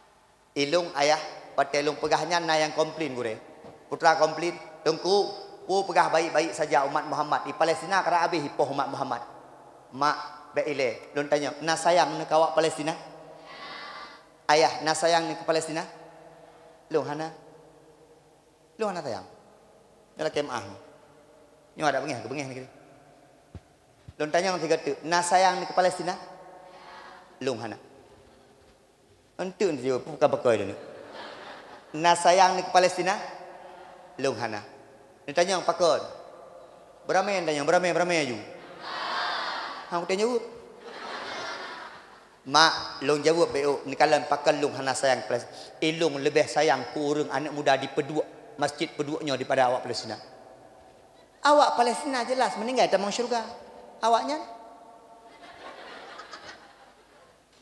Ilôn ayah, watée lôn peugah nyan na nyang komplain gurée. Putra komplain, "Teungku, peue peugah baik-baik saja umat Muhammad? Di Palestina karab habéh ipoh umat Muhammad." "Mak, bék ilée, lôn tanyong, na sayang neuh keu awak Palestina?" "Ayah, na sayang neuh keu Palestina?" "Lôn hana. Lôn hana sayang." Nyoe lakée meuáh. Nyoe adak beungéh, beungéh nanggroe. Lôn tanyong sigoe teuk, "Na sayang neuh keu Palestina?" "Lôn hana." Enteuk neujaweueb, bukan pakon lôn. "Na sayang neuh keu Palestina?" "Lôn hana." Neutanyong pakon? Beuramé neutanyong, beuramé, beuramé aju. Han kutem jaweueb. "Mak, lôn jaweueb bék, neukalon pakon lôn hana sayang Palestina. Ilôn leubeh sayang keu ureuëng aneuëk muda di Peuduek, masjid Peuduek nyoe dipada awak Palestina." Awak Palestina jelas meuninggai tamong syeuruga. Awaknyan?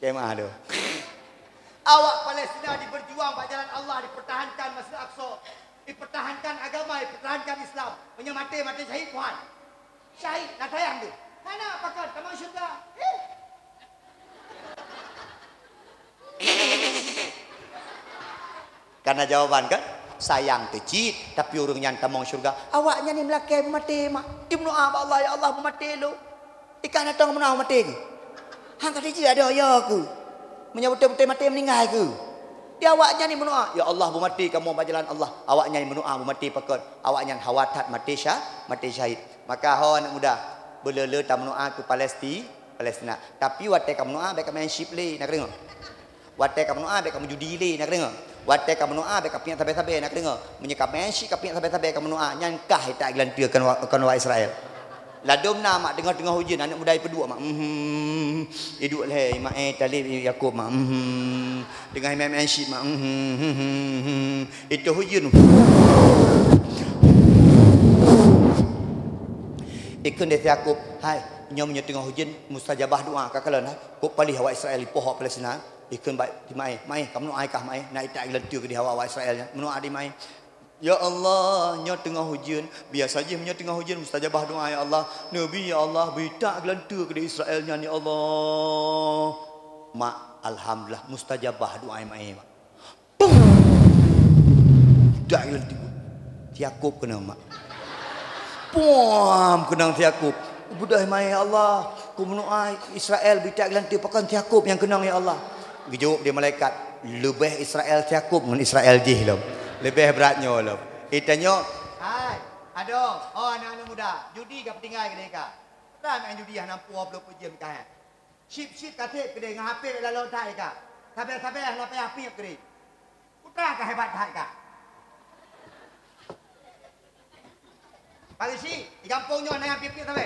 Jemaah tu. Awak Palestina diperjuang bak jalan Allah, dipertahankan Masjid Aqsa, dipertahankan agama, dipertahankan Islam. Meunyoe maté, maté syahid, Tuhan. Syahid, na sayang tu. Hana pakon, tamong syeuruga. Heh. Kana jawaban kan? Sayang teuh cit, tapi ureuëng nyan tamong syeuruga. Awaknyan ni meulakée beumaté, mak. Imeudoá bak Allah, "Ya Allah, beumaté lôn." Ikan datang meunoe maté keuh? Han ka dijeuet adoe, ya keuh? Meunyoe beutôi-beutôi maté, meuninggai keuh? Di awaknyan ni meunoe, "Ya Allah, beumaté kamoe bak jalan Allah." Awaknyan ni meunoe beumaté pakon? Awaknyan hawa that maté sya-, maté syahid. Maka ho aneuëk muda, beuleu-leu tameunoe keu Palesti-, Palestina. Tapi watée kameunoe bék kameumain chip lé, na keudeungoe? Watée kameunoe bék kameujudi lé, na keudeungoe? Watée kameunoe bék kapiek sabe-sabe, na keudeungoe? Meunyoe kameumain chip, kapiek sabe-sabe kameunoe, nyan kah itak geulanteue kon wa-, kon awak Israel. Ladom na mak teungoh-teungoh ujeuen, aneuëk muda ipeuduek mak. Mhm. Iduek lhée mak, eh, Talib, Yakub mak. Mhm. Teungoh main-main chip mak. Mhm. Itoh ujeuen. Ikheun lé Yakub, "Hai, nyoe meunyoe teungoh ujeuen, mustajabah doa ka kalon, hai. Kok paléh awak Israel ipoh awak Palestina." Ikheun bak di mak, "Mak, kameunoe kah mak, na itak geulanteue keudeh awak-awak Israel nyan. Meunoe di mak." "Ya Allah, nyoe teungoh ujeuen. Biasa jih meunyoe teungoh ujeuen mustajabah doa, ya Allah. Neubi, ya Allah, beuitak geulanteue keudeh Israel nyan, ya Allah." Mak, alhamdulillah, mustajabah doa mak, mak. Pum! Itak geulanteue. Yakub keunong, mak. Pum! Keunong Yakub. Beudôh mak, ya Allah. Kumeunoe Israel beuitak geulanteue, pakon Yakub nyang keunong, ya Allah? Geujaweueb lé malaikat, "Leubeh Israel Yakub ngon Israel jih lom. Leubeh brat nyoe lom." Itanyoe, "Hai, adoe, oh aneuëk-aneuëk muda, judi ka peutinggai keudeh ka? Peue meu'en judi hana pue ploh peuet jeuem ka, eh? Chip-chip ka sép keudeh, ngon H P lalok that ka. Sabe-sabe hana payah piep keudeh. Peue ka hebat that ka?" Pak Geuchik, di gampông nyoe na nyang piep-piep sabe?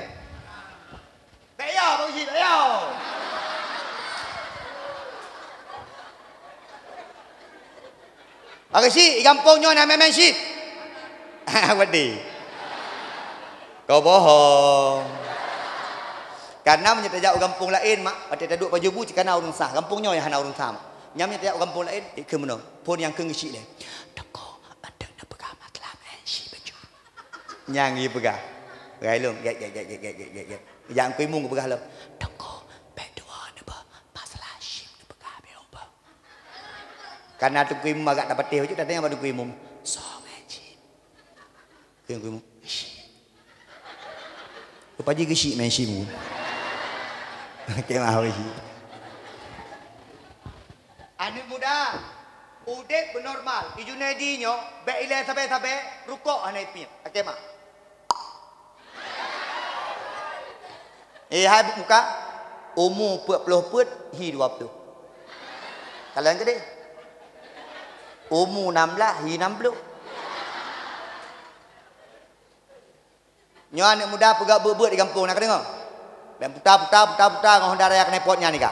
Bék yo, Pak Geuchik, bék yo. Pak Geuchik, di gampông nyoe na main-main chip? Wedi. Kau bohong. Karena meunyoe tajak u gampông laén, mak, watée taduek pajoh bu cit kana ureuëng sah. Gampông nyoe nyang hana ureuëng sah, mak. Nyan meunyoe tajak u gampông laén, ikheun meunoe. Phon nyang kheun Geuchik lé. Teungku, adak na peugah masalah main chip baju. Nyang jipeugah. Gai lom, gét, gét, gét. Jak Teungku Imum geupeugah lom. Teungku, bék dua neuba masalah chip neupeugah bék uba. Karena Teungku Imum agak tapatéh bacut, datang bak Teungku Imum. Soe main chip? Teungku Imum. Chip. Rupa jih Geuchik main chip. Oke, maaf, Geuchik. Aneuëk muda, udeb beunormal. I Junaidi nyoe, bék ilée sabe-sabe, rukok hana ipiep. Oke, mak. Eh, hai muka, umu peuet ploh peuet, hi dua ploh. Kalon keudeh. Umu nam blaih, hi nam ploh. Nyoe aneuëk muda peugah beuet-beuet di gampông, na keudeungoe? Dan puta-puta, puta-puta ngon Honda Raya keuneupot nyan ika.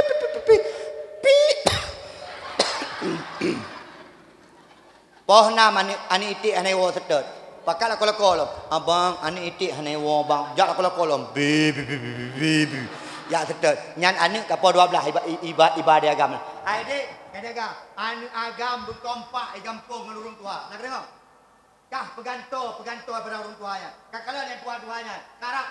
pi, pi, pi, pi, pi. Poh nam aneuk, aneuk iték hana iwoe seutôt. Pakat lakoe-lakoe lom. "Abang, aneuk iték hana iwoe, Bang." Jak lakoe-lakoe lom. Bi, bi, bi. Jak seutôt. Nyan aneuk ka poh dua blaih iba, iba, iba di agam. Hai, Dek, kata agam. Aneuk agam beukompak i gampông ngon ureueng tuha. Na keudéh? Kah peugantoe, peugantoe padang ureueng tuha nyan. Ka kalon nyang tuha-tuha nyan. Karab.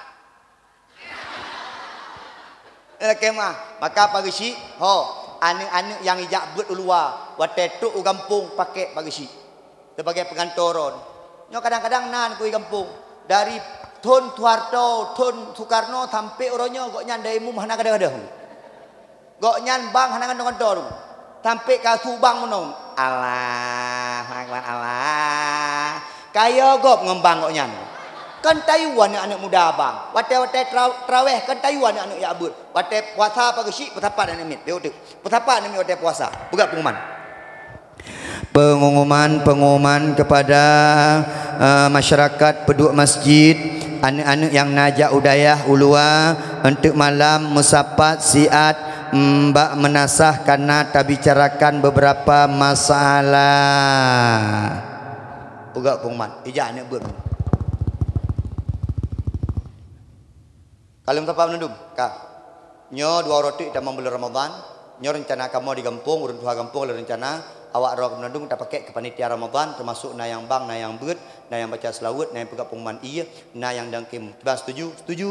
Lakée meuah, maka Pak Geuchik, ho, aneuk-aneuk nyang ijak beuet u luwa, watée trok u gampông pakék Pak Geuchik. Sibagai peugantoe droen. Nyoe kadang-kadang na Teungku i gampông. Dari thon Soeharto, thon Soekarno sampai uroe nyoe gobnyan dayé mum hana gadôh-gadôh. Gobnyan bang hana gantoe-gantoe. Sampai ka su bang meunoe. Allahu Akbar, Allah. Kaya gob ngon bang gobnyan. Kan tayue aneuk-aneuk muda bang. Watée-watée tra-, traweh kan tayue aneuk-aneuk jak beuet. Watée puasa Pak Geuchik, peusapat aneuk miet. Tengok tu. Peusapat aneuk miet watée puasa. Peugah pengumuman. Pengumuman, pengumuman kepada, eh, masyarakat penduduk masjid, aneuk-aneuk nyang na jak u dayah u luwa, untuk malam meusapat siat, mm, bak meunasah kana tabicarakan beberapa masalah. Peugah pengumuman. Ijak aneuk beuet. Ka lheueh meusapat mandum? Ka. Nyoe dua uroe teuk tamong buleuen Ramadhan. Nyoe reuncana kamoe di gampông, ureueng tuha gampông lé reuncana awak droe keumeunandum tapakék keu panitia Ramadhan, teumasuk na nyang bang, na nyang beuet, na nyang baca seulaweuet, na nyang peugah pengumuman ie, na nyang dangkem. Kiban setuju? Setuju.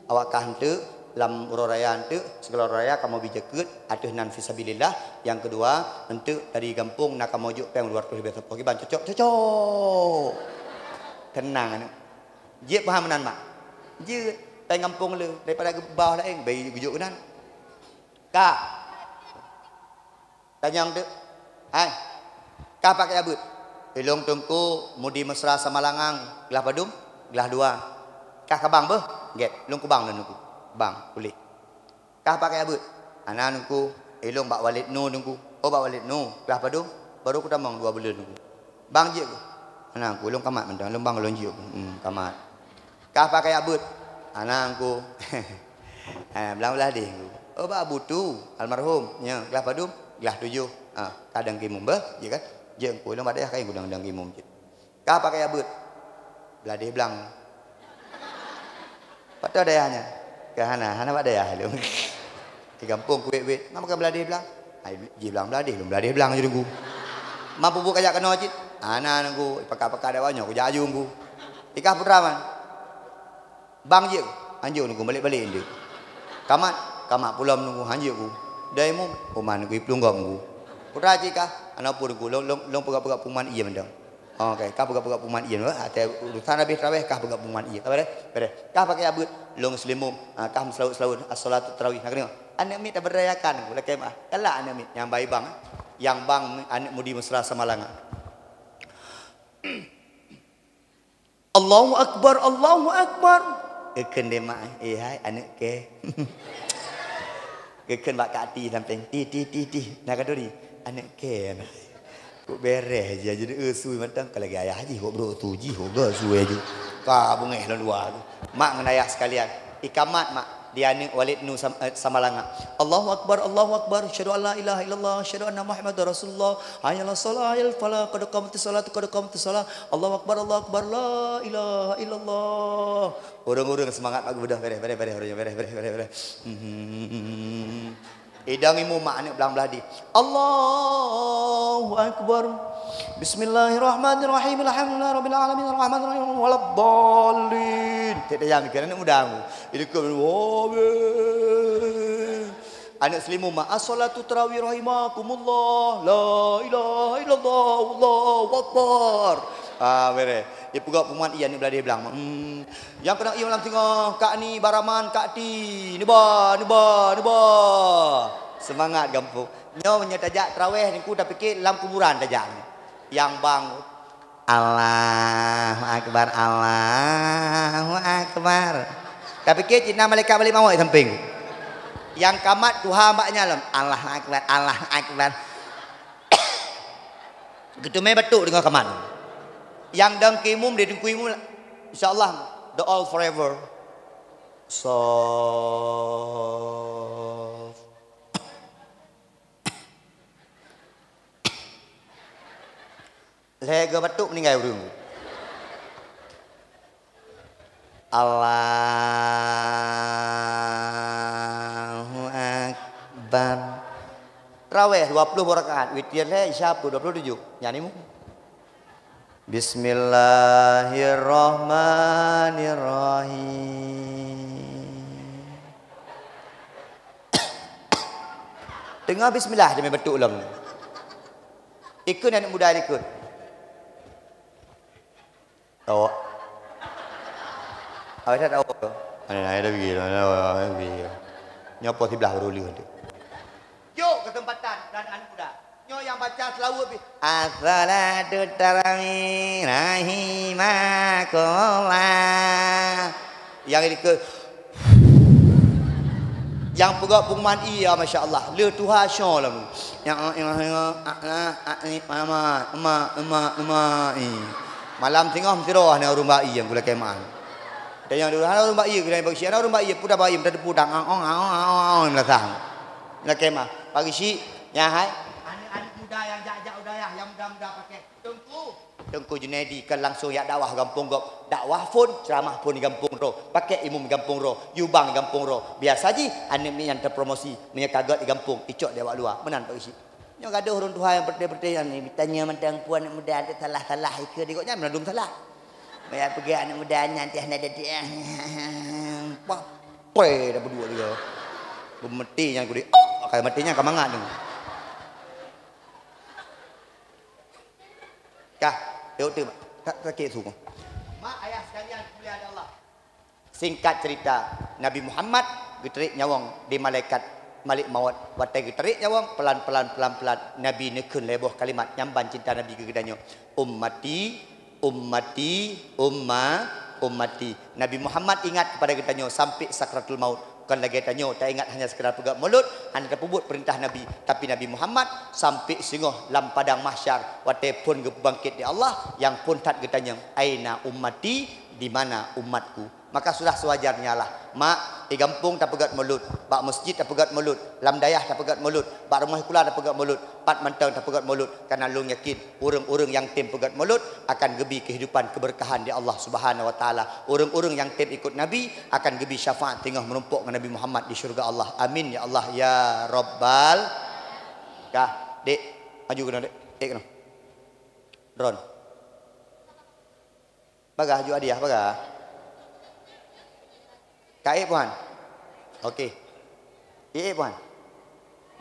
Awak kah enteuk lam uroe raya enteuk, sigohlom uroe raya kamoe bi jakeuet ateueh nan fisabilillah. Nyang keudua, enteuk dari gampông na kamoe jok péng dua ratus leubeh sapo kiban. Cocok? Cocok. Teunang aneuk. Jeuet paham meunan, mak? Jeuet. Péng gampông le, daripada geuba laén, bai geujok keunan. Ka. Tanyong teuk. Hai. Kah pakai abeuet? Ilong Teungku, Mudi Mesra Samalangang, glah padum? Glah dua. Kah ka bang beuh? Gét. Lôn kubang lôn Teungku. Bang, ulih. Kah pakai abeuet? Hana Teungku, ilong bak Walid Nu Teungku. Oh, bak Walid Nu, glah padum? Baru kutamong dua buleuen Teungku. Bang jeuet ku? Hana Teungku, ilong kamat mantong, ilong bang ilong jeuet ku. Hmm, kamat. Kah pakai abeuet? Hana Teungku. Ha, blang blah deh Teungku. Oh, bak Abu Tu, almarhum. Nya, glah padum? Glah tujoh. Ha, kadang kimum beuh, jeuet kan? Jeuet Teungku, ilong bak dayah kain gudang dang kimum jeuet. Kah pakai abeuet? Bladeh blang. Pat dayah nyan? Kah hana, hana bak dayah lom. Di gampông kuwét-wét, ma pakai bladeh blang? Ai, jih blang bladeh, lôn bladeh blang ju Teungku. Ma peubuet kajak keunoe cit? Hana Teungku, pakat-pakat dak nyoe kujak aju Teungku. Ikah putra man. Bang jeuet, anjong Teungku, balek-balek nyoe. Kamat. Kamat pulo meununggu, hanjeuet ku. Dai mu, uman ku iplueng gob ku. Putra cit kah, ana pun ku, long, long, long peugah-peugah puman ie mantong. Oke, kah peugah-peugah puman ie, ha, teuh urusan habéh traweh kah peugah puman ie. Ka beres? Beres. Kah pakai abeuet, long seulimong, ha, kah meuseulaweuet-seulaweuet, as-salatu tarawih. Nah, keunoe. Aneuk miet tabeurai akan, ku lakée meu'ah. Galak aneuk miet, nyang bai bang, nyang bang aneuk Mudi Mesra Samalanga. Allahu Akbar, Allahu Akbar. Geukheun deh mak, eh hai aneuk kèe. Geukheun bak Kak Ti sampéng. Ti, ti, ti, ti. Na khanuri. Aneuk kèe na. Kok beres jih, jadi, eh, sui mantong. Ka lagèe ayah jih, kok brok tu jih, kok ga sui aju. Ka beungéh lôn luwa tu. Mak ngon ayah sekalian. Ikamat mak. Di aneuk Walid Nu Sam-, eh, Samalanga. Allahu Akbar, Allahu Akbar. Asyhadu an la ilaha illallah, asyhadu anna Muhammadar Rasulullah. Hayya 'alas shalah, hayya 'alal falah. Qad qamatis shalah, qad qamatis shalah. Allahu Akbar, Allahu Akbar. La ilaha illallah. Ureueng-ureueng seumangat bak geubeudôh, beres, beres, beres, ureueng, beres, beres, beres, beres. Hmm. Idang imu mak aneuk blang blah di. Allahu Akbar. Bismillahirrahmanirrahim. Alhamdulillahirabbil alamin. Arrahmanirrahim. Waladdallin. Tiep dayang keu aneuk muda mu. Idikeu, amin. Aneuk seulimong ma, as-salatu tarawih rahimakumullah. La ilaha illallah. Allahu Akbar. Ah, beres. Ipeugah puman ie aneuk blah di blang. Hmm. Nyang keunoe ie malam singoh, Kak Ni, Baraman, Kak Ti, neuba, neuba, neuba. Seumangat gampông. Nyoe meunyoe tajak traweh, Teungku, tapiké lam kuburan tajak. Nyang bang, Allahu Akbar, Allahu Akbar. Tapiké cit na malaikat balik mawöt sampéng. Nyang kamat tuha bak nyan lom, Allahu Akbar, Allahu Akbar. Geuteumé batuk deungon kamat. Nyang dong keu imum, di Teungku Imum, insya Allah, the all forever. Sof. Lhèe geuh batuk meuninggai ureueng. Allahu Akbar. Traweh dua puluh boh rakaat, witir lhèe, Isya peuet, dua puluh tujoh. Nyan imum. Bismillahirrahmanirrahim. Teungoh bismillah, teumé batuk lom. Ikheun aneuk muda ikheun. Tawak. Awak dah tawak tu. Ada, ada bagi, ada bagi. Nyoe poh siblah baru leuh tu. Jok kesempatan dan aneuk muda. Nyoe nyang baca selawat pi. As-salatu tarawih rahimakumullah. Nyang ini ke, nyang peugah pengumuman iya, masya Allah. Le tuha syo lalu. Nyang, nyang, nyang, ah, ah, ah, ni, mama, ema, ema, ema, i. Malam singoh meusidroe ni ureueng bai nyang gula keman. Dan nyang dulu hana ureueng bai gula bagi si, hana ureueng bai pun dah bai minta tepuk tangan, ong, ong, ong, ong, ong, melasang. Gula keman. Pagi si, nyahai. Aneuk-aneuk muda nyang jak-jak u dayah, nyang muda-muda pakai. Teungku. Teungku Junaidi kan langsung jak dakwah gampông gob. Dakwah phon, ceramah phon di gampông droe. Pakai imum gampông droe, yubang gampông droe. Biasa jih aneuk miet nyang terpromosi, meunyoe ka göt di gampông, icok di awak luwa. Meunan Pak Geuchik. Nyoe gadôh ureueng tuha nyang peureté-peureté nyan, tanya mantong peue aneuk muda teuh salah-salah ikeue di gobnyan, meunadum salah. Meunyoe peugah aneuk muda nyan teuh hana jadi, eh, pah, peh, dah beuduek juga. Beumeuti nyan kudeh, oh, ka meuti nyan ka mangat nyoe. Kah, tengok tu, mak. Tak sakit su. Mak ayah sekalian, mulia di Allah. Singkat cerita, Nabi Muhammad geutarek nyawöng di malaikat Malik Maut. Watèe geutarek nyawöng, pelan-pelan, pelan-pelan, Nabi neukheun lhèe boh kalimat nyang ban cinta Nabi keu geutanyoe. Ummati, ummati, umma, ummati. Nabi Muhammad ingat kepada geutanyoe sampai sakratul maut. Kon lagèe tanyoe taingat hanya sekadar peugöt mulod, hana tapeubuet peurintah Nabi, tapi Nabi Muhammad sampai singoh lam padang mahsyar, watèe phon geupeubangkét di Allah, nyang phon that geutanyong, "Aina ummati?" Di mana umatku? Maka sudah sewajarnya lah. Mak, di gampông tapeugöt mulod, bak meuseujid tapeugöt mulod, lam dayah tapeugöt mulod, bak rumoh sikula tapeugöt mulod, pat mantong tapeugöt mulod, karena lôn yakin ureueng-ureueng nyang tem peugöt mulod akan geubi keuhidupan keubeurkahan di Allah Subhanahu wa Taala. Ureueng-ureueng nyang tem ikut Nabi akan geubi syafaat teungoh meurumpok ngon Nabi Muhammad di syeuruga Allah. Amin ya Allah ya Rabbal. Kah, Dek, maju keunoe, Dek. Dek keunoe. Ron. Bagah aju hadiah, bagah. Ka ék, Puhan? Oke. Ié, ié, puan.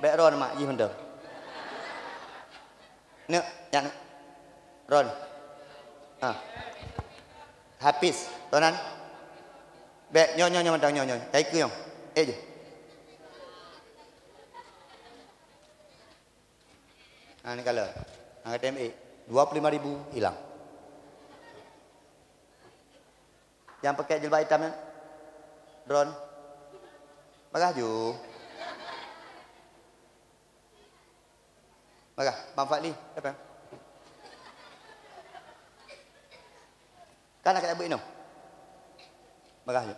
Bèk ron mak jih mantong. Neuk, nyan neuk. Ron. Ha. Hafiz, ronan. Bèk, nyoe, nyoe, nyoe mantong, nyoe, nyoe. Kai keu nyoe. Eh, jih. Ha, ni kala. Ha, kata M A, dua puluh lima ribu hilang. Nyang pakai jilbab itam nyan? Ron. Bagah ju. Bagah, Bang Fadli, siapa? Kan nak buet inoe. Bagah ju.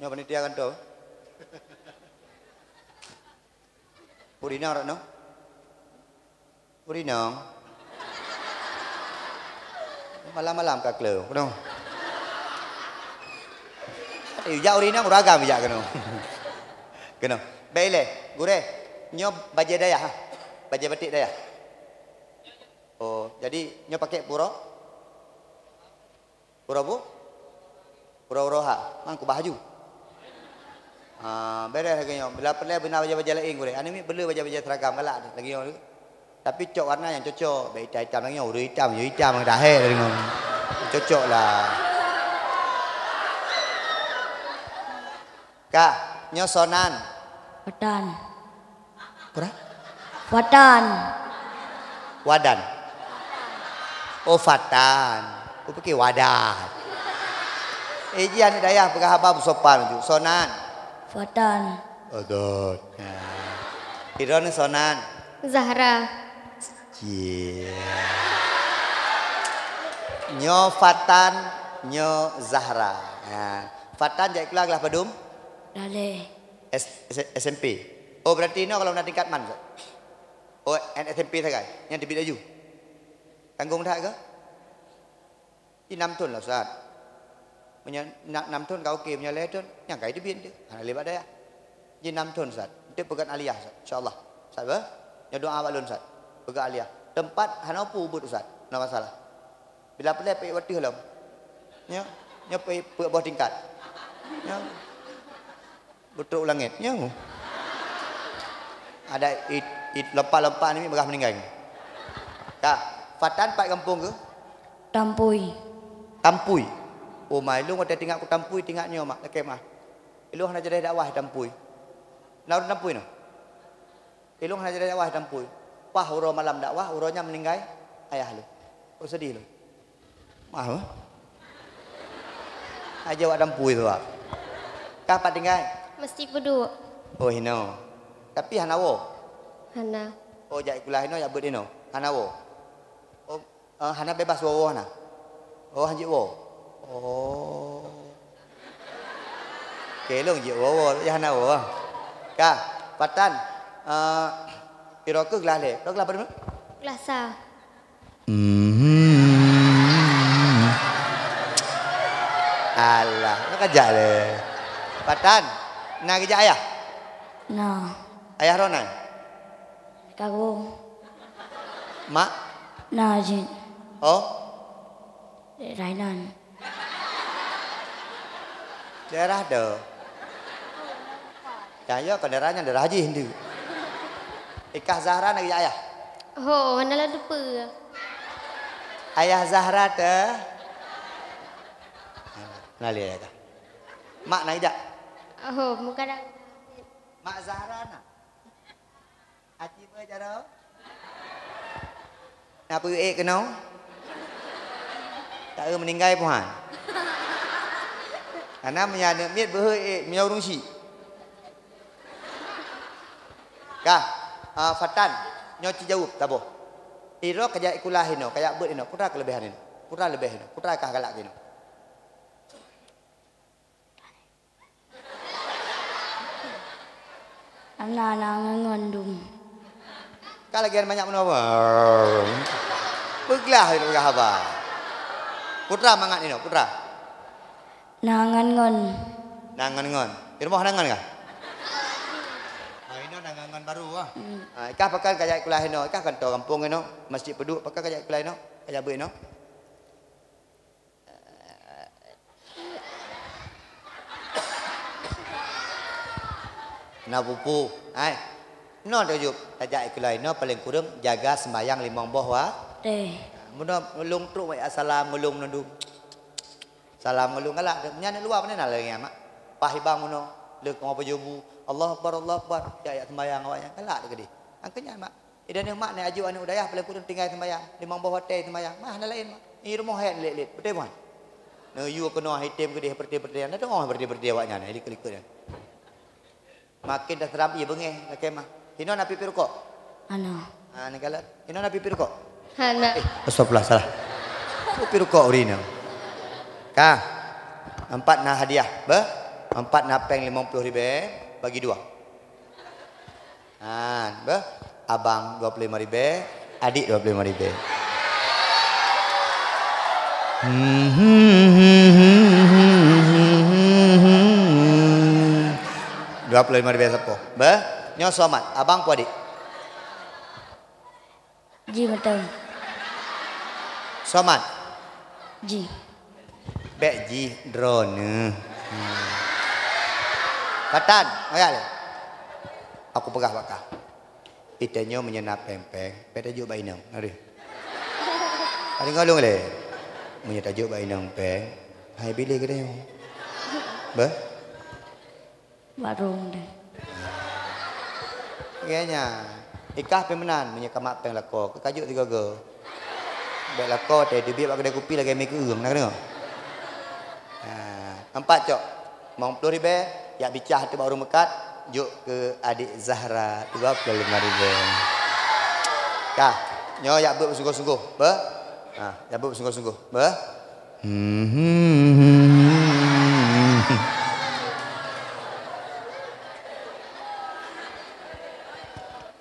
Nyoe panitia kantor. Ureueng inong rot nyoe. Ureueng inong. Malam-malam ka kleu, keunoe. Eh, jak ureueng inong, ureueng agam jak keunoe. Keunoe. Baik lé, gurèe. Nyoe bajèe dayah, ha? Bajèe batik dayah. Oh, jadi nyoe pakai pura? Uroe bu? Uroe-uroe ha. Mang kubah aju. Ah, beres lagèe nyoe. Bila peureulèe beuna bajèe-bajèe laén gurèe. Aneuk miet beu le bajèe-bajèe seragam galak lagèe nyoe. Tapi cok warna nyang cocok. Bèk itam-itam lagèe nyoe. Ureueng itam, nyoe itam, meudahe lagèe nyoe. Cocok lah. Kah, nyoe sonan. Peue tan. Peue tan? Fatan. Wadan. Oh, fatan. Kupikir wadan. Eh, ji aneuk dayah peugah haba beusopan ju. Sonan. Fatan. Odot. Nah. Droeneuh sonan. Zahra. Cie. Nyoe Fatan, nyoe Zahra. Nah, Fatan jak sikula kelas padum? Lalé. S-, S-, S M P. Oh, berarti inoe kalau na tingkat man, Ustaz? Oh, S M P sagai. Nyan teubiet laju. Tanggong that keu? Ji nam thon lah, Ustaz. Meunyoe na-, nam thon ka oke, meunyoe lhèe thon, nyan ka teubiet teuh. Hana lé bak dayah. Ji nam thon, Ustaz. Enteuk peugöt aliyah, Ustaz. Insya Allah. Ustaz, beuh? Nyoe doa bak lôn, Ustaz. Peugöt aliyah. Teumpat hana peue ubit, Ustaz. Na masalah. Bila peureulèe peuék u ateueh lom. Nyoe, nyoe peuék, peuék boh tingkat. Nyoe. Beutrok u langèt. Nyoe. Ada it, it lompat-lompat ni peugah meuninggai. Ka, Fatan pat gampông keuh? Tampui. Tampui. Oh, ma, ilôn watèe teuingat ku Tampui, teuingat nyoe, mak, lakèe meu'ah. Ilôn hana jadeh dakwah Tampui. Na ureueng Tampui nyoe? Ilôn hana jadeh dakwah Tampui. Paih uroe malam dakwah, uroe nyan meuninggai ayah lôn. Oh, seudeh lôn. Mah, eh? Aja awak Tampui tu, Pak. Kah pat tinggai? Meusti Peuduek. Oh, hinoe. Tapi hana woe? Hana. Oh, jak sikula hinoe, jak beuet hinoe. Hana woe? Oh, eh, hana bebas woe-woe hana? Oh, hanjeuet woe. Oh. Oke, lôn jeuet woe-woe, tapi hana woe. Ka, Fatan, eh, piro keuh glah lé? Piro glah padum? Glah sa. Mhm. Alah, nak kajak lé. Fatan, na geujak ayah? Na. Ayah droeneuh? Kago. Mak? Na jih. Oh? Daerah inan. Daerah deh. Nyan yo, kon daerah nyan, daerah jih nyan. Ikah Zahra na geujak ayah? Ho, hana lôn teupeue. Ayah Zahra teuh? Na lé ayah kah? Mak na geujak? Ho, meukadak. Mak Zahra na? Aci beuh jaroe? Na peue ék keunoe? Taeu meuninggai puhan. Karena meunyoe aneuk miet beuhe ék, meunyoe ureueng syik. Kah, ah, Fatan, nyoe ci jaweueb taboh. Iroe kajak sikula hinoe, kajak beuet hinoe, peue teuma keuleubaihan hinoe? Peue teuma leubeh hinoe? Peue teuma kah galak hinoe? Hana, na ngon-ngon dum. Ka lagèe manyak meunoe. Peugah, peugah haba. Peue teuma mangat inoe, peue teuma? Na ngon-ngon. Na ngon-ngon. Di rumoh na ngon kah? Oh, inoe na ngon-ngon baru ah. Hmm. Ah, ikah pakon kajak sikula inoe, ikah kanto gampông inoe, Meuseujid Peuduek, pakon kajak sikula inoe, kajak beuet inoe. Eh, eh, eh. Na pupu, hai. Nyoe tajak, tajak ikeulai nyoe paleng kureueng jaga seumbahyang limong boh wa-, teh. Meunoe lôn trok wai salam ngon lôn meunandum. Salam ngon lôn galak, nyan luwa pane na lagèe nyan, mak. Pah ibang meunoe, leueh keu pajoh bu, Allahu Akbar, Allahu Akbar. Jak, jak seumbahyang awaknyan, galak teuh keudeh. Angkeu nyan, mak. Idan nyoe mak, nyoe aju aneuk dayah paleng kureueng tinggai seumbahyang, limong boh watèe seumbahyang. Mah na laén, mak. I rumoh hèn lét-lét, beutôi bukan? Neuyue keunoe item keudeh peureute-peureute, na teungoh peureute-peureute awaknyan, likot-likot nyan. Makin taseram ié beungéh lakèe mah. Hinoe na pipi rukok? Hana. Ha, ni galak. Hinoe na pipi rukok? Hana. Eh, astagfirullah, salah. Pipi rukok ureueng inong. Ka. Empat na hadiah, beuh? Empat na pèng limong ploh ribèe, bagi dua. Ha, beuh? Abang dua puluh lima ribèe, adik dua puluh lima ribèe. Dua puluh lima ribèe sapo? Beuh? Nyoe Somad, abang peue adik? Ji mantong. Somad. Ji. Bèk jih droeneuh. Hmm. Patan, meuyak lé. Aku peugah bak kah. Itanyoe meunyoe na pèng-pèng, bèk tajok bak inong. Aduh. Adeungoe lôn lé. Meunyoe tajok bak inong pèng, hai bilé geutanyoe. Beuh? Warong deh. Lagèe nyan. Ikah pih meunan, meunyoe kamat pèng lakoe, keu kajok sigoe-goe. Bèk lakoe teuh, teubiet bak keudè kupi lagèe mi keueung, na keudeungö? Ha, empat cok. Limong ploh ribèe, jak bicah ateueh bak ureueng meukat, jok keu adik Zahra, dua puluh lima ribèe. Ka, nyoe jak beuet beusunggoh-sunggoh, beuh? Ha, jak beuet beusunggoh-sunggoh, beuh? Hmm.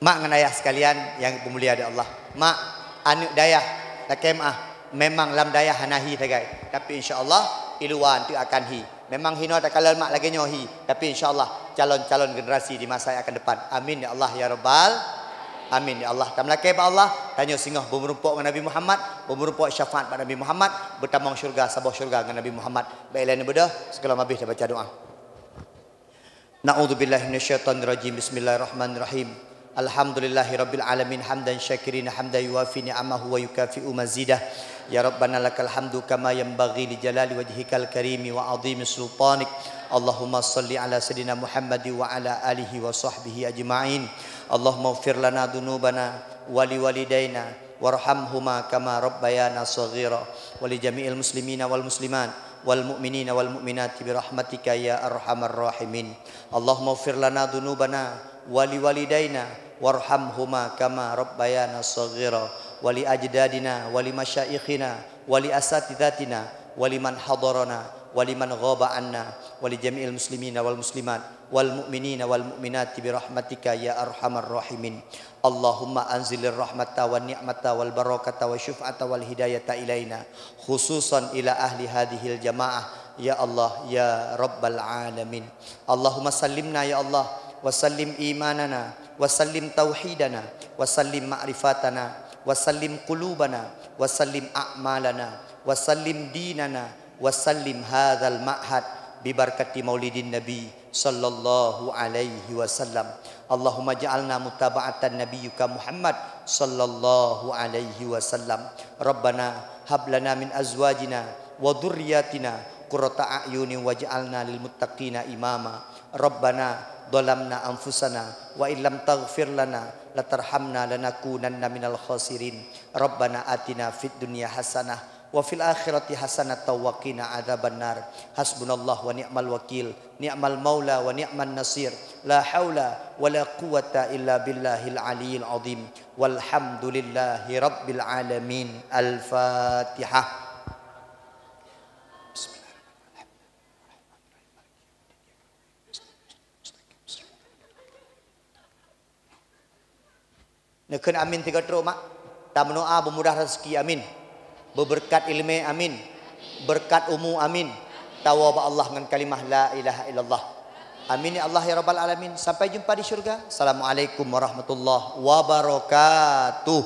Mak ngon ayah sekalian yang dimuliakan Allah. Mak, aneuk dayah, lakèe meu'ah, memang lam dayah hana hi sagai. Tapi insya Allah, i luwa eunteuk akan hi. Memang hinoe takalon mak lagèe nyoe hi, tapi insya Allah, calon-calon generasi di masa yang akan depan. Amin ya Allah ya Rabbal. Amin ya Allah. Tameulakèe bak Allah, tanyoe singoh beumeurumpok ngon Nabi Muhammad, beumeurumpok syafaat bak Nabi Muhammad, beutamong syeuruga saboh syeuruga ngon Nabi Muhammad. Bèk ilèe neubeudoh, sigohlom abéh tabaca doa. Na'udzubillahi minasyaitonirrajim. Bismillahirrahmanirrahim. Alhamdulillahirabbil alamin, hamdan syakirin, hamdan yuwafi ni'amahu wa yukafi'u mazidah. Ya Rabbana lakal hamdu kama yanbaghi li jalali wajhikal karimi wa 'azimi sultanik. Allahumma shalli ala sayyidina Muhammadi wa ala alihi wa sahbihi ajma'in. Allahumma ighfir lana dzunubana wa liwalidaina warhamhuma kama rabbayana shaghira, wa li jami'il muslimina wal muslimat, wal mu'minina wal mu'minati bi rahmatika ya arhamar rahimin. Allahumma ighfir lana dzunubana wa liwalidaina warhamhuma kama rabbayana shaghira, wa li ajdadina wa li masyaikhina wa li asatizatina wa liman hadarana wa liman ghaba anna wa li jami'il muslimina wal muslimat wal mu'minina wal mu'minati bi rahmatika ya arhamar rahimin. Allahumma anzilir rahmata wan ni'mata wal barakata wa syuf'ata wal hidayata ilaina, khususan ila ahli hadhil jamaah, ya Allah, ya Rabbal alamin. Allahumma sallimna, ya Allah, wa sallim imanana, wa sallim tauhidana, wa sallim ma'rifatana, wa sallim qulubana, wa sallim a'malana, wa sallim dinana, wa sallim hadzal ma'had bi barakati maulidin nabi sallallahu alaihi wasallam. Allahumma ja'alna mutaba'atan nabiyyika Muhammad sallallahu alaihi wasallam. Rabbana hab lana min azwajina wa dzurriyyatina qurrata a'yunin waj'alna lil muttaqina imama. Rabbana zalamna anfusana wa illam taghfir lana latarhamna lanakunanna minal khasirin. Rabbana atina fid dunya hasanah wa fil akhirati hasanatan wa qina adzabannar. Hasbunallah wa ni'mal wakil, ni'mal maula wa ni'man nasir. La haula wa la quwwata illa billahil aliyyil azim. Walhamdulillahi rabbil alamin. Al-Fatihah. Neukheun amin sigoe trok, mak. Tameudoa beumudah raseuki, amin. Beubeureukat ileumèe, amin. Beureukat umu, amin. Tawoe bak Allah ngon kalimah la ilaha illallah. Amin ya Allah ya rabbal alamin. Sampai jumpa di syurga. Assalamualaikum warahmatullahi wabarakatuh.